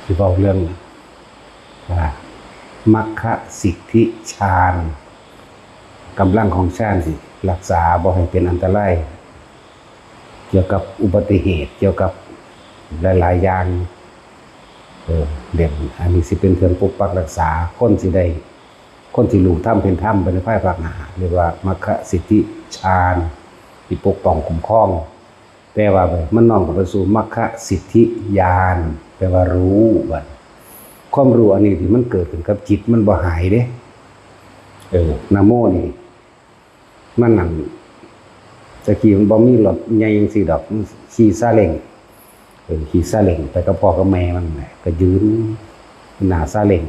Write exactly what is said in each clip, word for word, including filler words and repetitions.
ที่เว้าเรื่อง อ่า มัคคสิทธิฌาน กำลังของฌานที่รักษาบ่ให้เป็นอันตราย เกี่ยวกับอุบัติเหตุ เกี่ยวกับหลายๆ อย่าง เออ เรื่องอันนี้สิเป็นเครื่องปกปักรักษา คนสิได้ คนสิรู้ธรรมเป็นธรรมไปในภายภาคหน้า เรียกว่ามัคคสิทธิฌาน ที่ปกป้องคุ้มครอง แต่ว่ามันน้อมเข้าไปสู่มัคคสิทธิญาณ แปลว่ารู้บัด ความรู้อันนี้ที่มันเกิดขึ้นกับจิตมันบ่หายเด้ เออ นะโมนี่ มันนั่น ตะกี้มันบ่มีรถใหญ่จังซี่ดอก มันขี่ซาเล้ง เออ ขี่ซาเล้งไปกับพ่อกับแม่มันแหละ ก็ยืนหน้าซาเล้ง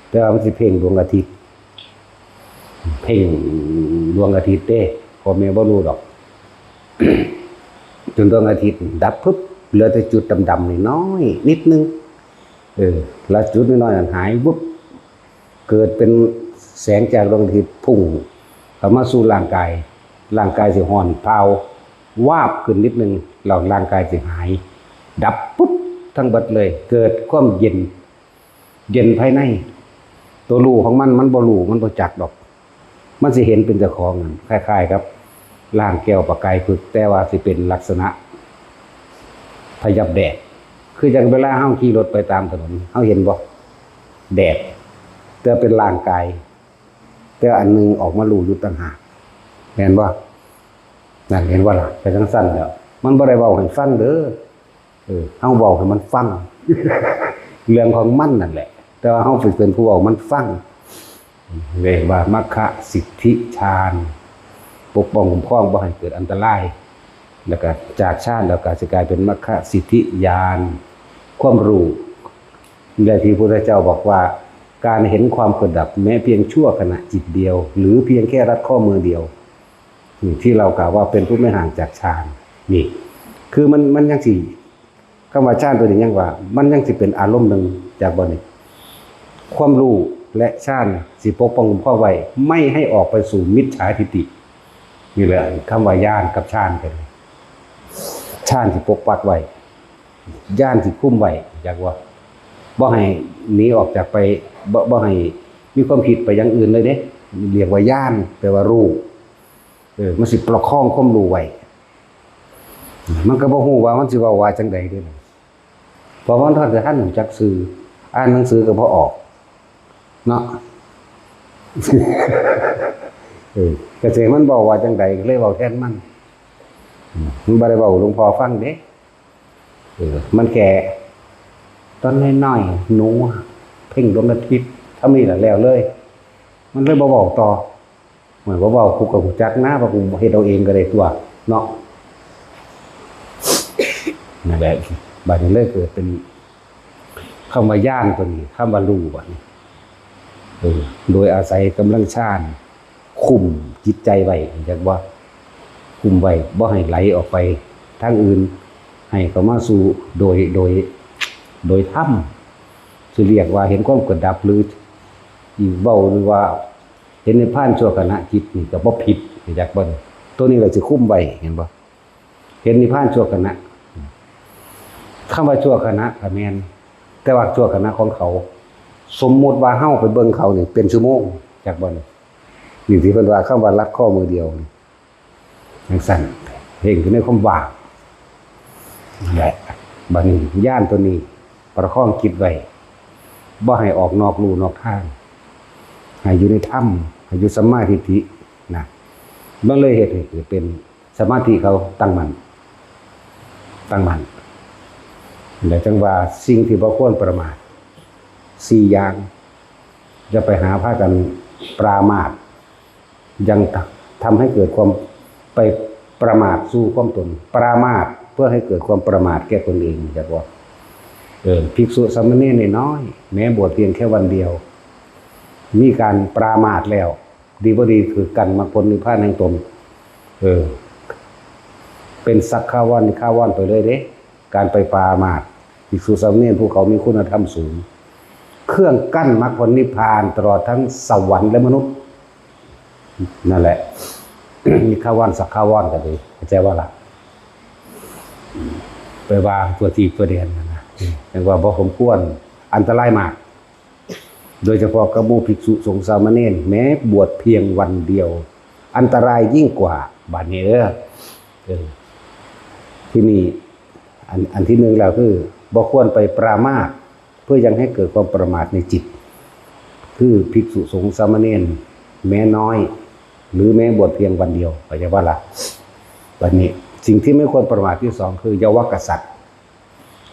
แต่ว่ามันสิเพ่งดวงอาทิตย์ เพ่งดวงอาทิตย์เด้ พ่อแม่บ่รู้ดอก จนดวงอาทิตย์ดับปุ๊บ เหลือแต่จุดดำๆ น้อยๆ นิดนึง เออ แล้วจุดน้อยๆ นั้นหายวุบ เกิดเป็นแสงจากดวงอาทิตย์พุ่งเข้ามาสู่ร่างกาย ร่างกายสิฮ้อนเผา วาบขึ้นนิดนึง แล้วร่างกายสิหาย ดับปุ๊บ ทั้งเบิดเลย เกิดความเย็น เย็นภายใน ตัวรู้ของมัน มันบ่รู้ มันบ่จักดอก มันสิเห็นเป็นเจ้าของนั่น คล้ายๆ กับร่างแก้วประกายผึก แต่ว่าสิเป็นลักษณะพยับแดด คือจั่งเวลาเฮาขี่รถไปตามถนน เฮาเห็นบ่ แดด แต่เป็นร่างกาย แต่อันหนึ่งออกมารู้อยู่ต่างหาก แม่นบ่ นั่น เห็นบ่ล่ะ ไปจั่งซั่นแหล้ว มันบ่ได้เว้าให้ฟังเด้อ เออ เฮาเว้าให้มันฟัง เรื่องของมันนั่นแหละ แต่ว่าเฮาเป็นผู้เว้ามันฟัง เรียกว่ามัคคสิทธิฌาน ปกป้องคุ้มครองบ่ให้เกิดอันตราย แล้วก็จากฌานแล้วก็สิกลายเป็นมัคคสิทธิญาณ ความรู้ และที่พระพุทธเจ้าบอกว่า การเห็นความเกิดดับแม้เพียงชั่วขณะจิตเดียว หรือเพียงแค่รัดข้อมือเดียว ที่เรากล่าวว่าเป็นผู้ไม่ห่างจากฌาน นี่ คือมัน มันยังสิ คำว่าฌานตัวนี้ยังว่า มันยังสิเป็นอารมณ์หนึ่งจากบ่นี้ ความรู้และฌานสิปกป้องคุ้มครองไว้ ไม่ให้ออกไปสู่มิจฉาทิฏฐิ นี่แหละคำว่าญาณกับฌานกัน ฌานสิปกปักไว้ ญาณสิคุมไว้ จักว่า บ่ให้หนีออกจากไป บ่ บ่ให้มีความคิดไปอย่างอื่นเลยเด้ เรียกว่าญาณ แปลว่ารู้ เออ มันสิประคองความรู้ไว้ มันก็บ่ฮู้ว่ามันสิเว้าว่าจั่งใดเด้ เพราะมันทันจะทันรู้จักชื่อ อ่านหนังสือก็บ่ออก เนาะ เออ ก็สิให้มันเว้าว่าจั่งใด ก็เลยเว้าแทนมัน อืม มันบ่ได้เว้าให้หลวงพ่อฟังเด้ เออ มันแค่ ตอนน้อยๆ หนูเพ่งดวงอาทิตย์ เท่านี้แหละแล้วเลย มันเลยบ่เว้าต่อ เหมือนว่าเว้า กูก็รู้จักนะ ว่ากูเฮ็ดเอาเองก็ได้ตัว เนาะ นั่นแหละ บัดนี้เลยเกิดเป็นคำว่าญาณตัวนี้ คำว่ารู้บัดนี้ เออ โดยอาศัยกำลังฌาน คุมจิตใจไว้ จักว่า คุมไว้ บ่ให้ไหลออกไปทางอื่น ให้เข้ามาสู่โดย โดย โดยธรรม สิเรียกว่าเห็นความเกิดดับ หรืออีกเว้าหนึ่งว่า เห็นนิพพานชั่วขณะจิตนี่ก็บ่ผิด จักบ่นี่ ตัวนี้ก็สิคุมไว้ เห็นบ่ เห็นนิพพานชั่วขณะ คำว่าชั่วขณะก็แม่น แต่ว่าชั่วขณะของเขา สมมุติว่าเฮาไปเบิ่งเขานี่เป็นชั่วโมง จักบ่นี่ นี่ที่เพิ่นว่าคำว่ารัดข้อมือเดียวนี่ จั่งซั่น เพ่งอยู่ในความว่าง และบัดนี้ญาณตัวนี้ประคองจิตไว้ บ่ให้ออกนอกลู่นอกทาง ให้อยู่ในธรรม ให้อยู่สัมมาทิฏฐินะ มันเลยเฮ็ดให้เกิดเป็นสมาธิเขาตั้งมั่น ตั้งมั่น และจั่งว่าสิ่งที่บ่ควรประมาท สี่อย่าง อย่าไปหาพากันปรามาส ยังทำให้เกิดความไปประมาทสู่ความตน ปรามาสเพื่อให้เกิดความประมาทแก่ตนเอง จักว่า เออ ภิกษุสามเณรน้อยๆ แม้บวชเพียงแค่วันเดียว มีการปรามาสแล้ว ดีบ่ดีถือกั้นมรรคผลนิพพานแห่งตน เออ เป็นสักขาวรนิขาวรไปเลยเด้ การไปปรามาส ภิกษุสามเณรผู้เขามีคุณธรรมสูง เครื่องกั้นมรรคผลนิพพานตลอดทั้งสวรรค์และมนุษย์ นั่นแหละ นิขาวรสักขาวรก็ดี เข้าใจว่าล่ะ ไปวางตัวทีตัวแดนนะนะ เรียกว่าบ่สมควร อันตรายมาก โดยเฉพาะกับหมู่ภิกษุสงฆ์สามเณร แม้บวชเพียงวันเดียว อันตรายยิ่งกว่า บาดนี้เด้อ เออ ที่นี่ อัน อันที่หนึ่งแล้วคือ บ่ควรไปปรามาส เพื่อยังให้เกิดความประมาทในจิต คือภิกษุสงฆ์สามเณร แม้น้อย หรือแม้บวชเพียงวันเดียว เข้าใจบ่ล่ะ บัดนี้ สิ่งที่ไม่ควรประมาทที่สองคือเยาวกษัตริย์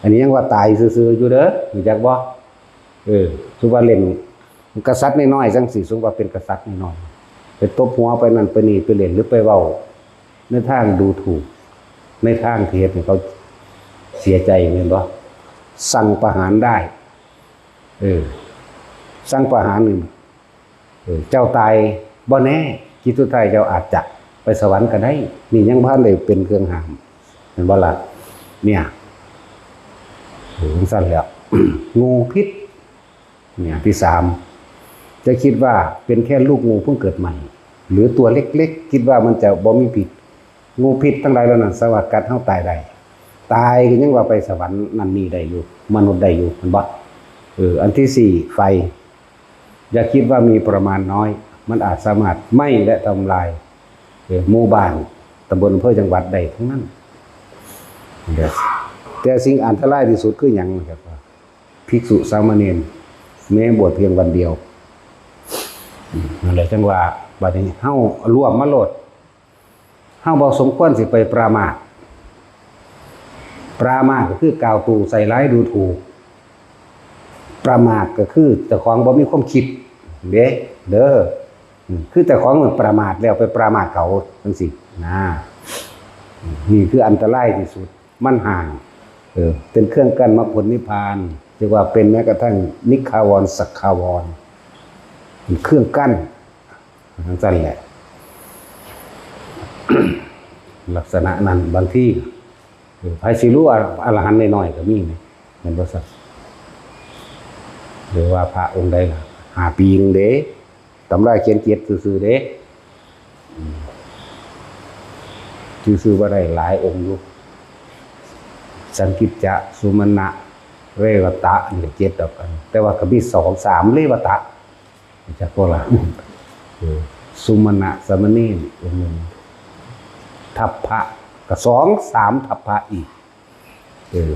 อันนี้ยังว่าตายซื่อๆอยู่เด้อ รู้จักบ่ เออ สมมุติว่าเล่นกษัตริย์น้อยๆจั่งซี้ สมมุติว่าเป็นกษัตริย์น้อยๆ ไปตบหัวไปนั่นไปนี่ไปเล่นหรือไปเว้าในทางดูถูก ในทางที่เฮ็ดให้เขาเสียใจ แม่นบ่ สั่งประหารได้ เออ สั่งประหารนี่ เออ เจ้าตายบ่แน่ จิตสุดท้ายเจ้าอาจจะไปสวรรค์ก็ได้ นี่ยังบ่ทันได้เป็นเครื่องห้าม แม่นบ่ล่ะ เนี่ย เออ จั่งซั้นแหล้ว งูพิษ เนี่ย ที่สาม จะคิดว่าเป็นแค่ลูกงูเพิ่งเกิดใหม่ หรือตัวเล็กๆ คิดว่ามันจะบ่มีพิษ งูพิษทั้งหลายเหล่านั้นสามารถกัดเฮาตายได้ ตายก็ยังว่าไปสวรรค์นั่นนี่ได้อยู่ มนุษย์ได้อยู่ แม่นบ่ เออ อันที่สี่ ไฟ อย่าคิดว่ามีประมาณน้อย มันอาจสามารถไหม้และทำลาย เออ หมู่บ้าน ตำบล อำเภอ จังหวัดได้ทั้งนั้น แต่สิ่งอันตรายที่สุดคือหยังครับ ภิกษุสามเณร แม้บวชเพียงวันเดียว อืม นั่นแหละจั่งว่า บัดนี้เฮาร่วมมาโลด เฮาบ่สมควรสิไปประมาท ประมาทก็คือกล่าวตู่ใส่ร้ายดูถูก ประมาทก็คือเจ้าของบ่มีความคิดเด้ เด้อ อืม คือเจ้าของมันประมาทแล้วไปประมาทเขาจั่งซี้นะ อืม นี่คืออันตรายที่สุด มันห่าง เออ เป็นเครื่องกั้นมรรคผลนิพพาน เรียกว่าเป็นแม้กระทั่งนิคาวรณ์สัคคาวรณ์ เป็นเครื่องกั้น จั่งซั้นแหละ ลักษณะนั้น บางที เออ ไผสิรู้อรหันต์น้อยๆก็มีนี่ แม่นบ่ซั่น หรือว่าพระองค์ใดล่ะ ห้าปีหนึ่งเด้ ตำราเขียนเจ็ดซื่อๆเด้ อืม ซื่อๆบ่ได้หลายองค์อยู่ สังกิจจะ สุมณะ เรวัตะ นี่ก็เจ็ดดอก แต่ว่าก็มีสองสามเรวัตะ จักบ่ล่ะ เออ สุมณะสามเณรองค์หนึ่ง ทัพพะก็สองสามทัพพะอีก เออ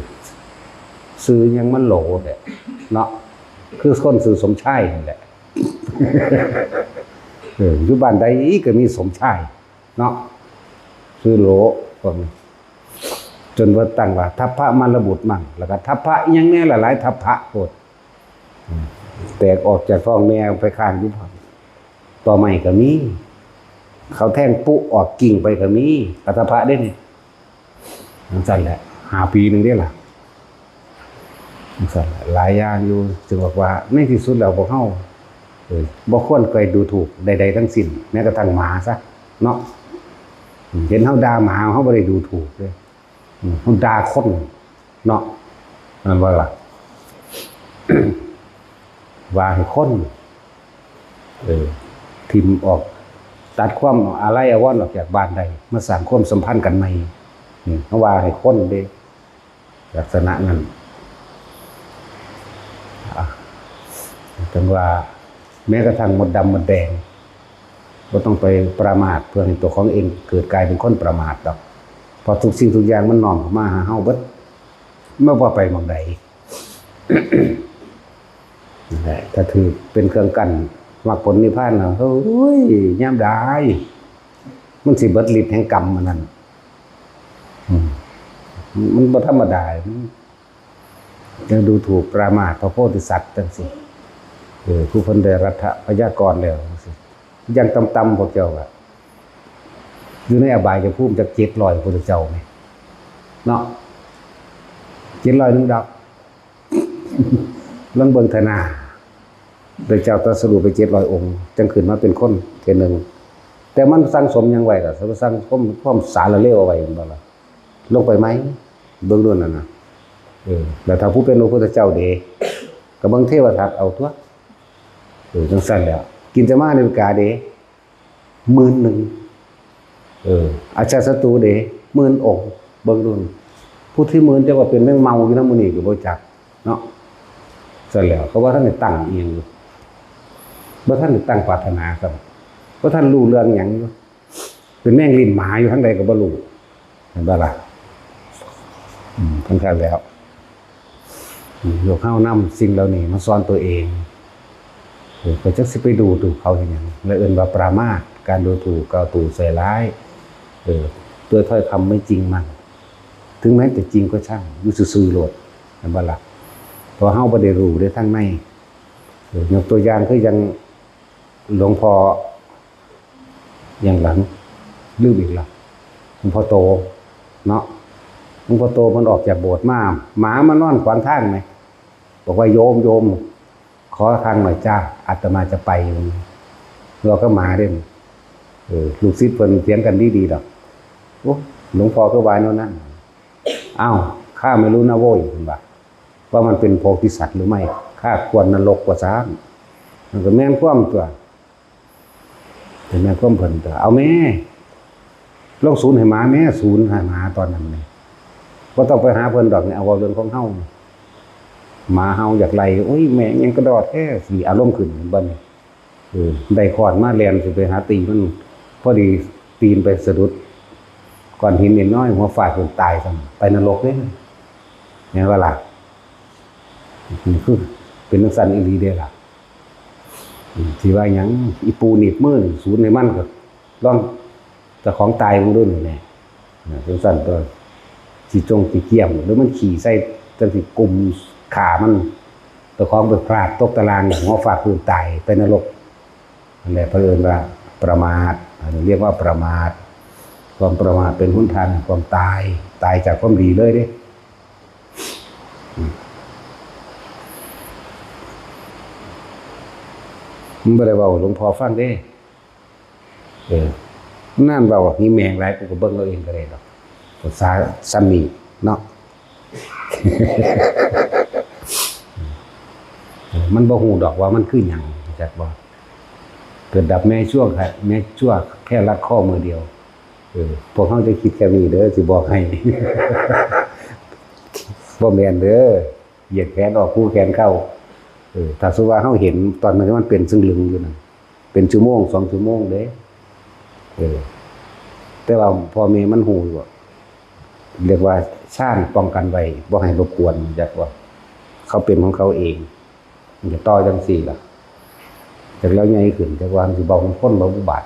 ชื่อหยังมันโหลแท้เนาะ คือคนชื่อสมชายนั่นแหละ เออ อยู่บ้านใดก็มีสมชายเนาะ ชื่อโหลพวกนี้ จนเพิ่นตั้งว่าทัพพะมารบุตรมั่ง แล้วก็ทัพพะอีหยังแหน่หลายๆทัพพะโพด อืม แตกออกจากท้องแม่ไปค้างอยู่ตอไม้ก็มี เขาแทงปุ๊ออกกิ่งไปก็มี ก็ทัพพะเด้นี่ จั่งซั้นแหละ ห้าปีหนึ่งเด้ล่ะ จั่งซั้นแหละ หลายอย่างอยู่ จึงบอกว่าในที่สุดแล้วพวกเฮา เออ บ่ควรไปดูถูกใดๆทั้งสิ้น แม้กระทั่งหมาซะ เนาะ อืม เห็นเฮาด่าหมา เฮาบ่ได้ดูถูกเด้ อืม เฮาด่าคน เนาะ แม่นบ่ล่ะ ว่าให้คน เออ ถิ่มออก ตัดความอาลัยอาวรณ์ออกจากบ้านได้ มาสร้างความสัมพันธ์กันใหม่ อืม เฮาว่าให้คนเด้ ลักษณะนั้น อ่ะ จั่งว่า แม้กระทั่งมดดำมดแดง บ่ต้องไปประมาทเพื่อให้ตัวของเองเกิดกลายเป็นคนประมาทดอก เพราะทุกสิ่งทุกอย่างมันน้อมเข้ามาหาเฮาเบิด บ่ว่าไปหม่องใด นั่นแหละ ถ้าถือเป็นเครื่องกั้นมรรคผลนิพพานแล้ว โอ้ย ยามใด มันสิเบิดฤทธิ์แห่งกรรมอันนั้น อืม มันบ่ธรรมดา มันยังดูถูกประมาทพระโพธิสัตว์จั่งซี้ เออ ผู้เพิ่นได้รัตถพยากรแล้วจั่งซี้ อย่างต่ำๆพวกเจ้าอะ อยู่ในอบายภูมิจักเจ็ดร้อยพุทธเจ้าแหม เนาะ เจ็ดร้อยหนึ่งดอก ลองเบิ่งเถาะนา พระเจ้าตรัสรู้ไปเจ็ดร้อยองค์ จั่งขึ้นมาเป็นคนเทื่อหนึ่ง แต่มันสั่งสมหยังไว้ล่ะ สั่งสมความสารเลวเอาไว้แม่นบ่ล่ะ ลงไปใหม่ เบิ่งดูนั่นน่ะ เออ แล้วถ้าผู้เป็นพระพุทธเจ้าเด้ ก็เบิ่งเทวทัตเอาตั๊ว เออ จั่งซั้นแหล้ว กินจามหานิกาเด้ หมื่นหนึ่ง เออ อาชาติศัตรูเด้ หมื่นองค์ เบิ่งดู ผู้ที่หมื่นแต่ว่าเป็นแมงเม่าอยู่นำมื้อนี้ก็บ่จักเนาะ ซั่นแหล้ว เขาบ่ทันได้ตั้งอีหยังอยู่ บ่ทันได้ตั้งปรารถนาครับ บ่ทันรู้เรื่องหยังอยู่ เป็นแมงลิ้นหมาอยู่ทางใดก็บ่รู้ เห็นบ่ล่ะ อืม ทั้งคันแล้ว อืม ลูกเฮานำสิ่งเหล่านี้มาสอนตัวเอง เออ ก็จักสิไปดูถูกเขาเฮ็ดหยัง และเอิ้นว่าประมาท การดูถูกกล่าวตู่ใส่ร้าย เออ ด้วยถ้อยคำไม่จริงมัน ถึงแม้จะจริงก็ช่าง อยู่ซื่อๆโลด เห็นบ่ล่ะ เพราะเฮาบ่ได้รู้เด้ทางใน เออ ยกตัวอย่างคือจั่งหลวงพ่อ อย่างหลัง ลืมอีกละ หลวงพ่อโต เนาะ หลวงพ่อโตเพิ่นออกจากโบสถ์มา หมามานอนขวางทางไหม บอกว่า "โยม โยม ขอทางหน่อยจ้า อาตมาจะไป" เราก็หมาเด่น เออ ลูกศิษย์เพิ่นเถียงกันดีๆดอก "โอ้ หลวงพ่อก็ว่าแนวนั้น" "อ้าว ข้าไม่รู้นะโว้ย" เพิ่นว่า "ว่ามันเป็นโพธิสัตว์หรือไม่ ข้าควรนรก" ว่าซั่น มันก็แม่นความตัว แต่แม่นความเพิ่นตัว "เอาแม่ ลองสูนให้หมาแม่ สูนให้หมาตอนนั้นนี่ บ่ต้องไปหาเพิ่นดอกนี่ เอาเว้าเรื่องของเฮา หมาเฮาอยากไล่ โอ้ย แม่ยังกระดอดแท้" สิอารมณ์ขึ้น เห็นบ่นี่ เออ ได้ค้อนมาแล่นสิไปหาตีมัน พอดีตีนไปสะดุดก้อนหินน้อยๆ หัวฟาดจนตายซ้ำ ไปนรกเด้ แม่นบ่ล่ะ นี่คือเป็นจั่งซั้นอีหลีเด้ล่ะ อืม สิว่าหยัง อีปูหนีบมือนี่ สูนให้มันก็ลองเจ้าของตายมึงดูนี่แหน่ นะ จั่งซั้นตัว สิจงสิเกียม หรือมันขี่ใส่จั่งสิกุมขามัน เจ้าของไปพลาดตกตาราง หัวฟาดพื้นตาย ไปนรก นั่นแหละ เพิ่นเอิ้นว่าประมาท อันนี้เรียกว่าประมาท ความประมาทเป็นหนทางแห่งความตาย ตายจากความดีเลยเด้ อืม มันบ่ได้เว้าให้หลวงพ่อฟังเด้ เออ นั่นเว้านี่แม่งหลาย กูก็เบิ่งเอาเองก็ได้ดอก ภาษาซ้ำนี่เนาะ เออ มันบ่ฮู้ดอกว่ามันคือหยัง จักบ่ เกิดดับแม่ชั่วค่ะ แม่ชั่วแค่รัดข้อมือเดียว เออ พวกเฮาจะคิดแค่นี้เด้อ สิบอกให้ บ่แม่นเด้อ เหยียดแขนออกคู่แขนเข้า เออ ถ้าสมมุติว่าเฮาเห็นตอนนั้นมันเป็นซึ่งลึงอยู่นั่น เป็นชั่วโมงสองชั่วโมงเด้ เออ แต่ว่าพ่อแม่มันฮู้อยู่ เรียกว่าฌานป้องกันไว้ บ่ให้รบกวน จักว่า เขาเป็นของเขาเอง มันจะต่อจั่งซี้ล่ะ จักแล้วใหญ่ขึ้น จักว่ามันสิเว้านำคนบ่ อุบาท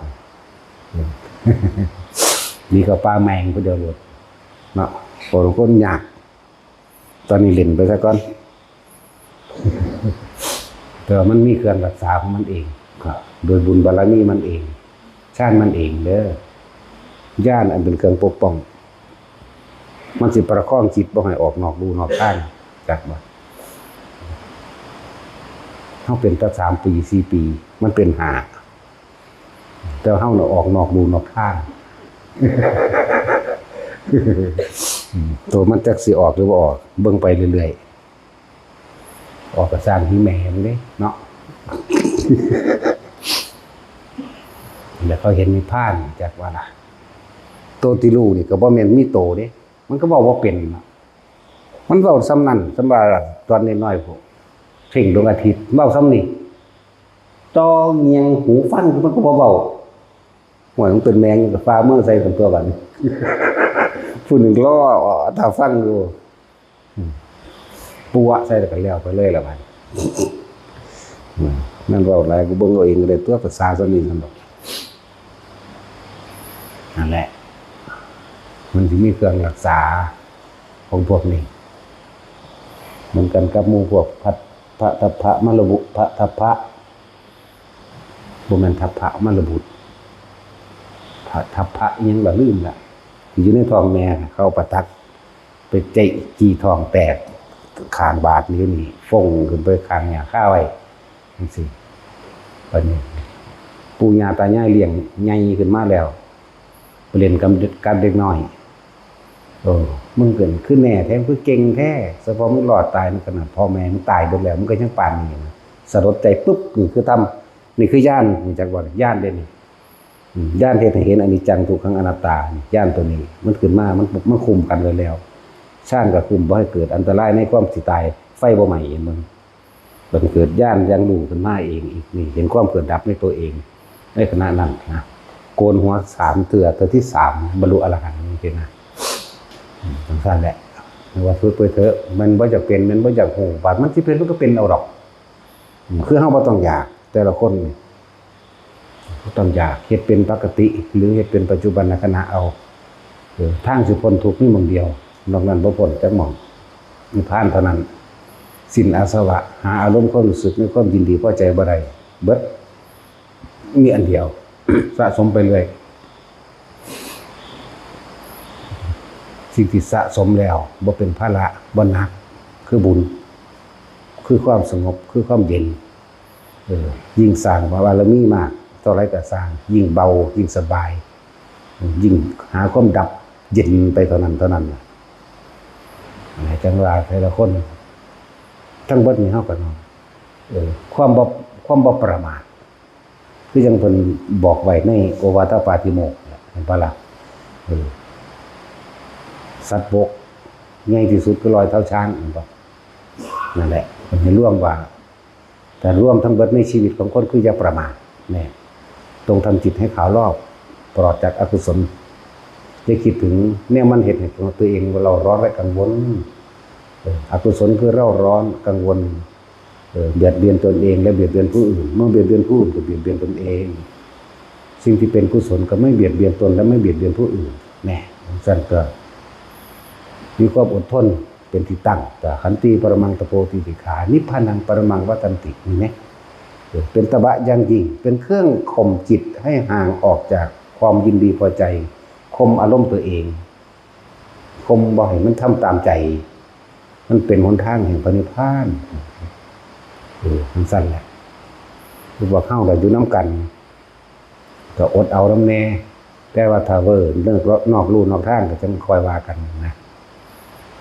อืม มีกับป้าแมงผู้เดียวโลด เนาะ คน คนยาก ตอนนี้เล่นไปซะก่อน แต่ว่ามันมีเครื่องรักษาของมันเอง ครับ โดยบุญบารมีมันเอง ฌานมันเองเด้อ ญาณอันเป็นเครื่องปกป้อง มันสิประคองจิตบ่ให้ออกนอกลู่นอกทาง จักบ่ เฮาเป็นแต่สามปี สี่ปี มันเป็นห้า แต่เฮาน่ะออกนอกลู่นอกทาง ตัวมันจักสิออกหรือบ่ออก เบิ่งไปเรื่อยๆ ออกก็สร้างที่แม่มันเด้เนาะ แล้วเขาเห็นนิพพานจักว่าล่ะ โตที่รู้นี่ก็บ่แม่นมีโตเด้ มันก็เว้าบ่เป็นเนาะ มันเว้าส่ำนั้น ส่ำว่าตอนน้อยๆ พวกเพ่งดวงอาทิตย์ เว้าส่ำนี้ ต่อเงี่ยงหูฟัง มันก็บ่เว้า ห่วย มันเป็นแมงก็ฟ้าเมืองใส่กันตัวบัดนี้ ผู้หนึ่งรอท่าฟังอยู่ อืม ปัวใส่แล้วก็แล้วไปเลยล่ะบัดนี้ อืม นั่นเว้าหลาย กูเบิ่งเอาเองก็ได้ตัว ภาษาส่ำนี้ซั่นดอก นั่นแหละ มันสิมีเครื่องรักษาของพวกนี้ เหมือนกันกับหมู่พวกพระ พระทัพพระมรบุ พระทัพพระ บ่แม่นทัพพระมรบุตร พระทัพพระอิหยังล่ะ ลืมละ ที่อยู่ในท้องแม่น่ะ เขาเอาประทัดไปเจาะจี้ท้องแตก ข้างบาดนิ้วนี่ ฟงขึ้นไปข้างหญ้าคาไว้ จั่งซี้ บัดนี้ ปู่ย่าตายายเลี้ยงใหญ่ขึ้นมาแล้ว ไปเล่นกับ กับเด็กน้อย เออ มึงเกิดขึ้นแน่แท้ มึงคือเก่งแท้ เฉพาะมึงรอดตาย มันขนาดพ่อแม่มึงตายเบิดแล้ว มึงก็ยังปานนี้นะ สลดใจปุ๊บ นี่คือธรรม นี่คือญาณ รู้จักบ่ ญาณเด้นี่ อืม ญาณเฮ็ดให้เห็นอนิจจังทุกขังอนัตตา ญาณตัวนี้ มันขึ้นมา มัน มันคุมกันไว้แล้ว ฌานก็คุมบ่ให้เกิดอันตรายในความสิตาย ไฟบ่ไหม้ เห็นบ่ บังเกิดญาณอย่างรู้ขึ้นมาเองอีกนี่ เห็นความเกิดดับในตัวเอง ในขณะนั้นนะ โกนหัวสามเทื่อ เทื่อที่สามบรรลุอรหันต์นี่นะ อืม จังซั่นแหละ ว่าสุดไปเถอะ มันบ่อยากเป็น มันบ่อยากฮู้ บาดมันสิเป็น มันก็เป็นเอาดอก อืม คือเฮาบ่ต้องอยาก แต่ละคนนี่ บ่ต้องอยาก เฮ็ดเป็นปกติ หรือเฮ็ดเป็นปัจจุบันขณะเอา เออ ทางสิพ้นทุกข์มีหม่องเดียว นอกนั้นบ่พ้นจักหม่อง นิพพานเท่านั้น สิ้นอาสวะ หาอารมณ์ความรู้สึกในความยินดีพอใจบ่ได้ เบิด มีอันเดียว สะสมไปเรื่อย สิ่งที่สะสมแล้วบ่เป็นภาระ บ่หนัก คือบุญ คือความสงบ คือความเย็น เออ ยิ่งสร้างบารมีมากเท่าไรก็สร้าง ยิ่งเบา ยิ่งสบาย ยิ่งหาความดับเย็นไปเท่านั้น เท่านั้นน่ะ จังว่าแต่ละคน ทั้งเบิดนี่เฮาก็เนาะ เออ ความบ่ ความบ่ประมาท คือจั่งเพิ่นบอกไว้ในโอวาทปาติโมกข์เนี่ย เห็นบ่ล่ะ เออ สัตว์บกใหญ่ที่สุดคือรอยเท้าช้าง เห็นบ่ นั่นแหละ เพิ่นให้รวมว่า แต่รวมทั้งเบิดในชีวิตของคนคืออย่าประมาท แน่ ต้องทำจิตให้ขาวรอบ ปลอดจากอกุศล อย่าคิดถึงแนวมันเฮ็ดให้ตัวเองเร่าร้อนและกังวล เออ อกุศลคือเร่าร้อนกังวล เออ เบียดเบียนตนเองและเบียดเบียนผู้อื่น เมื่อเบียดเบียนผู้อื่นก็เบียดเบียนตนเอง สิ่งที่เป็นกุศลก็ไม่เบียดเบียนตนและไม่เบียดเบียนผู้อื่น แน่ จั่งซั้นก็มีความอดทนเป็นที่ตั้ง แต่ขันติปรมังตะโพติสิกขา นิพพานังปรมังวัฏฏันติ นี่แหม เออ เป็นตบะอย่างยิ่ง เป็นเครื่องข่มจิตให้ห่างออกจากความยินดีพอใจ ข่มอารมณ์ตัวเอง ข่มบ่ให้มันทำตามใจ มันเป็นหนทางแห่งพระนิพพาน เออ จั่งซั้นแหละ คือพวกเฮาก็อยู่นำกัน ก็อดเอานำแน่ แต่ว่าถ้าเว้านอก นอกลู่นอกทางก็จั่งค่อยว่ากันนะ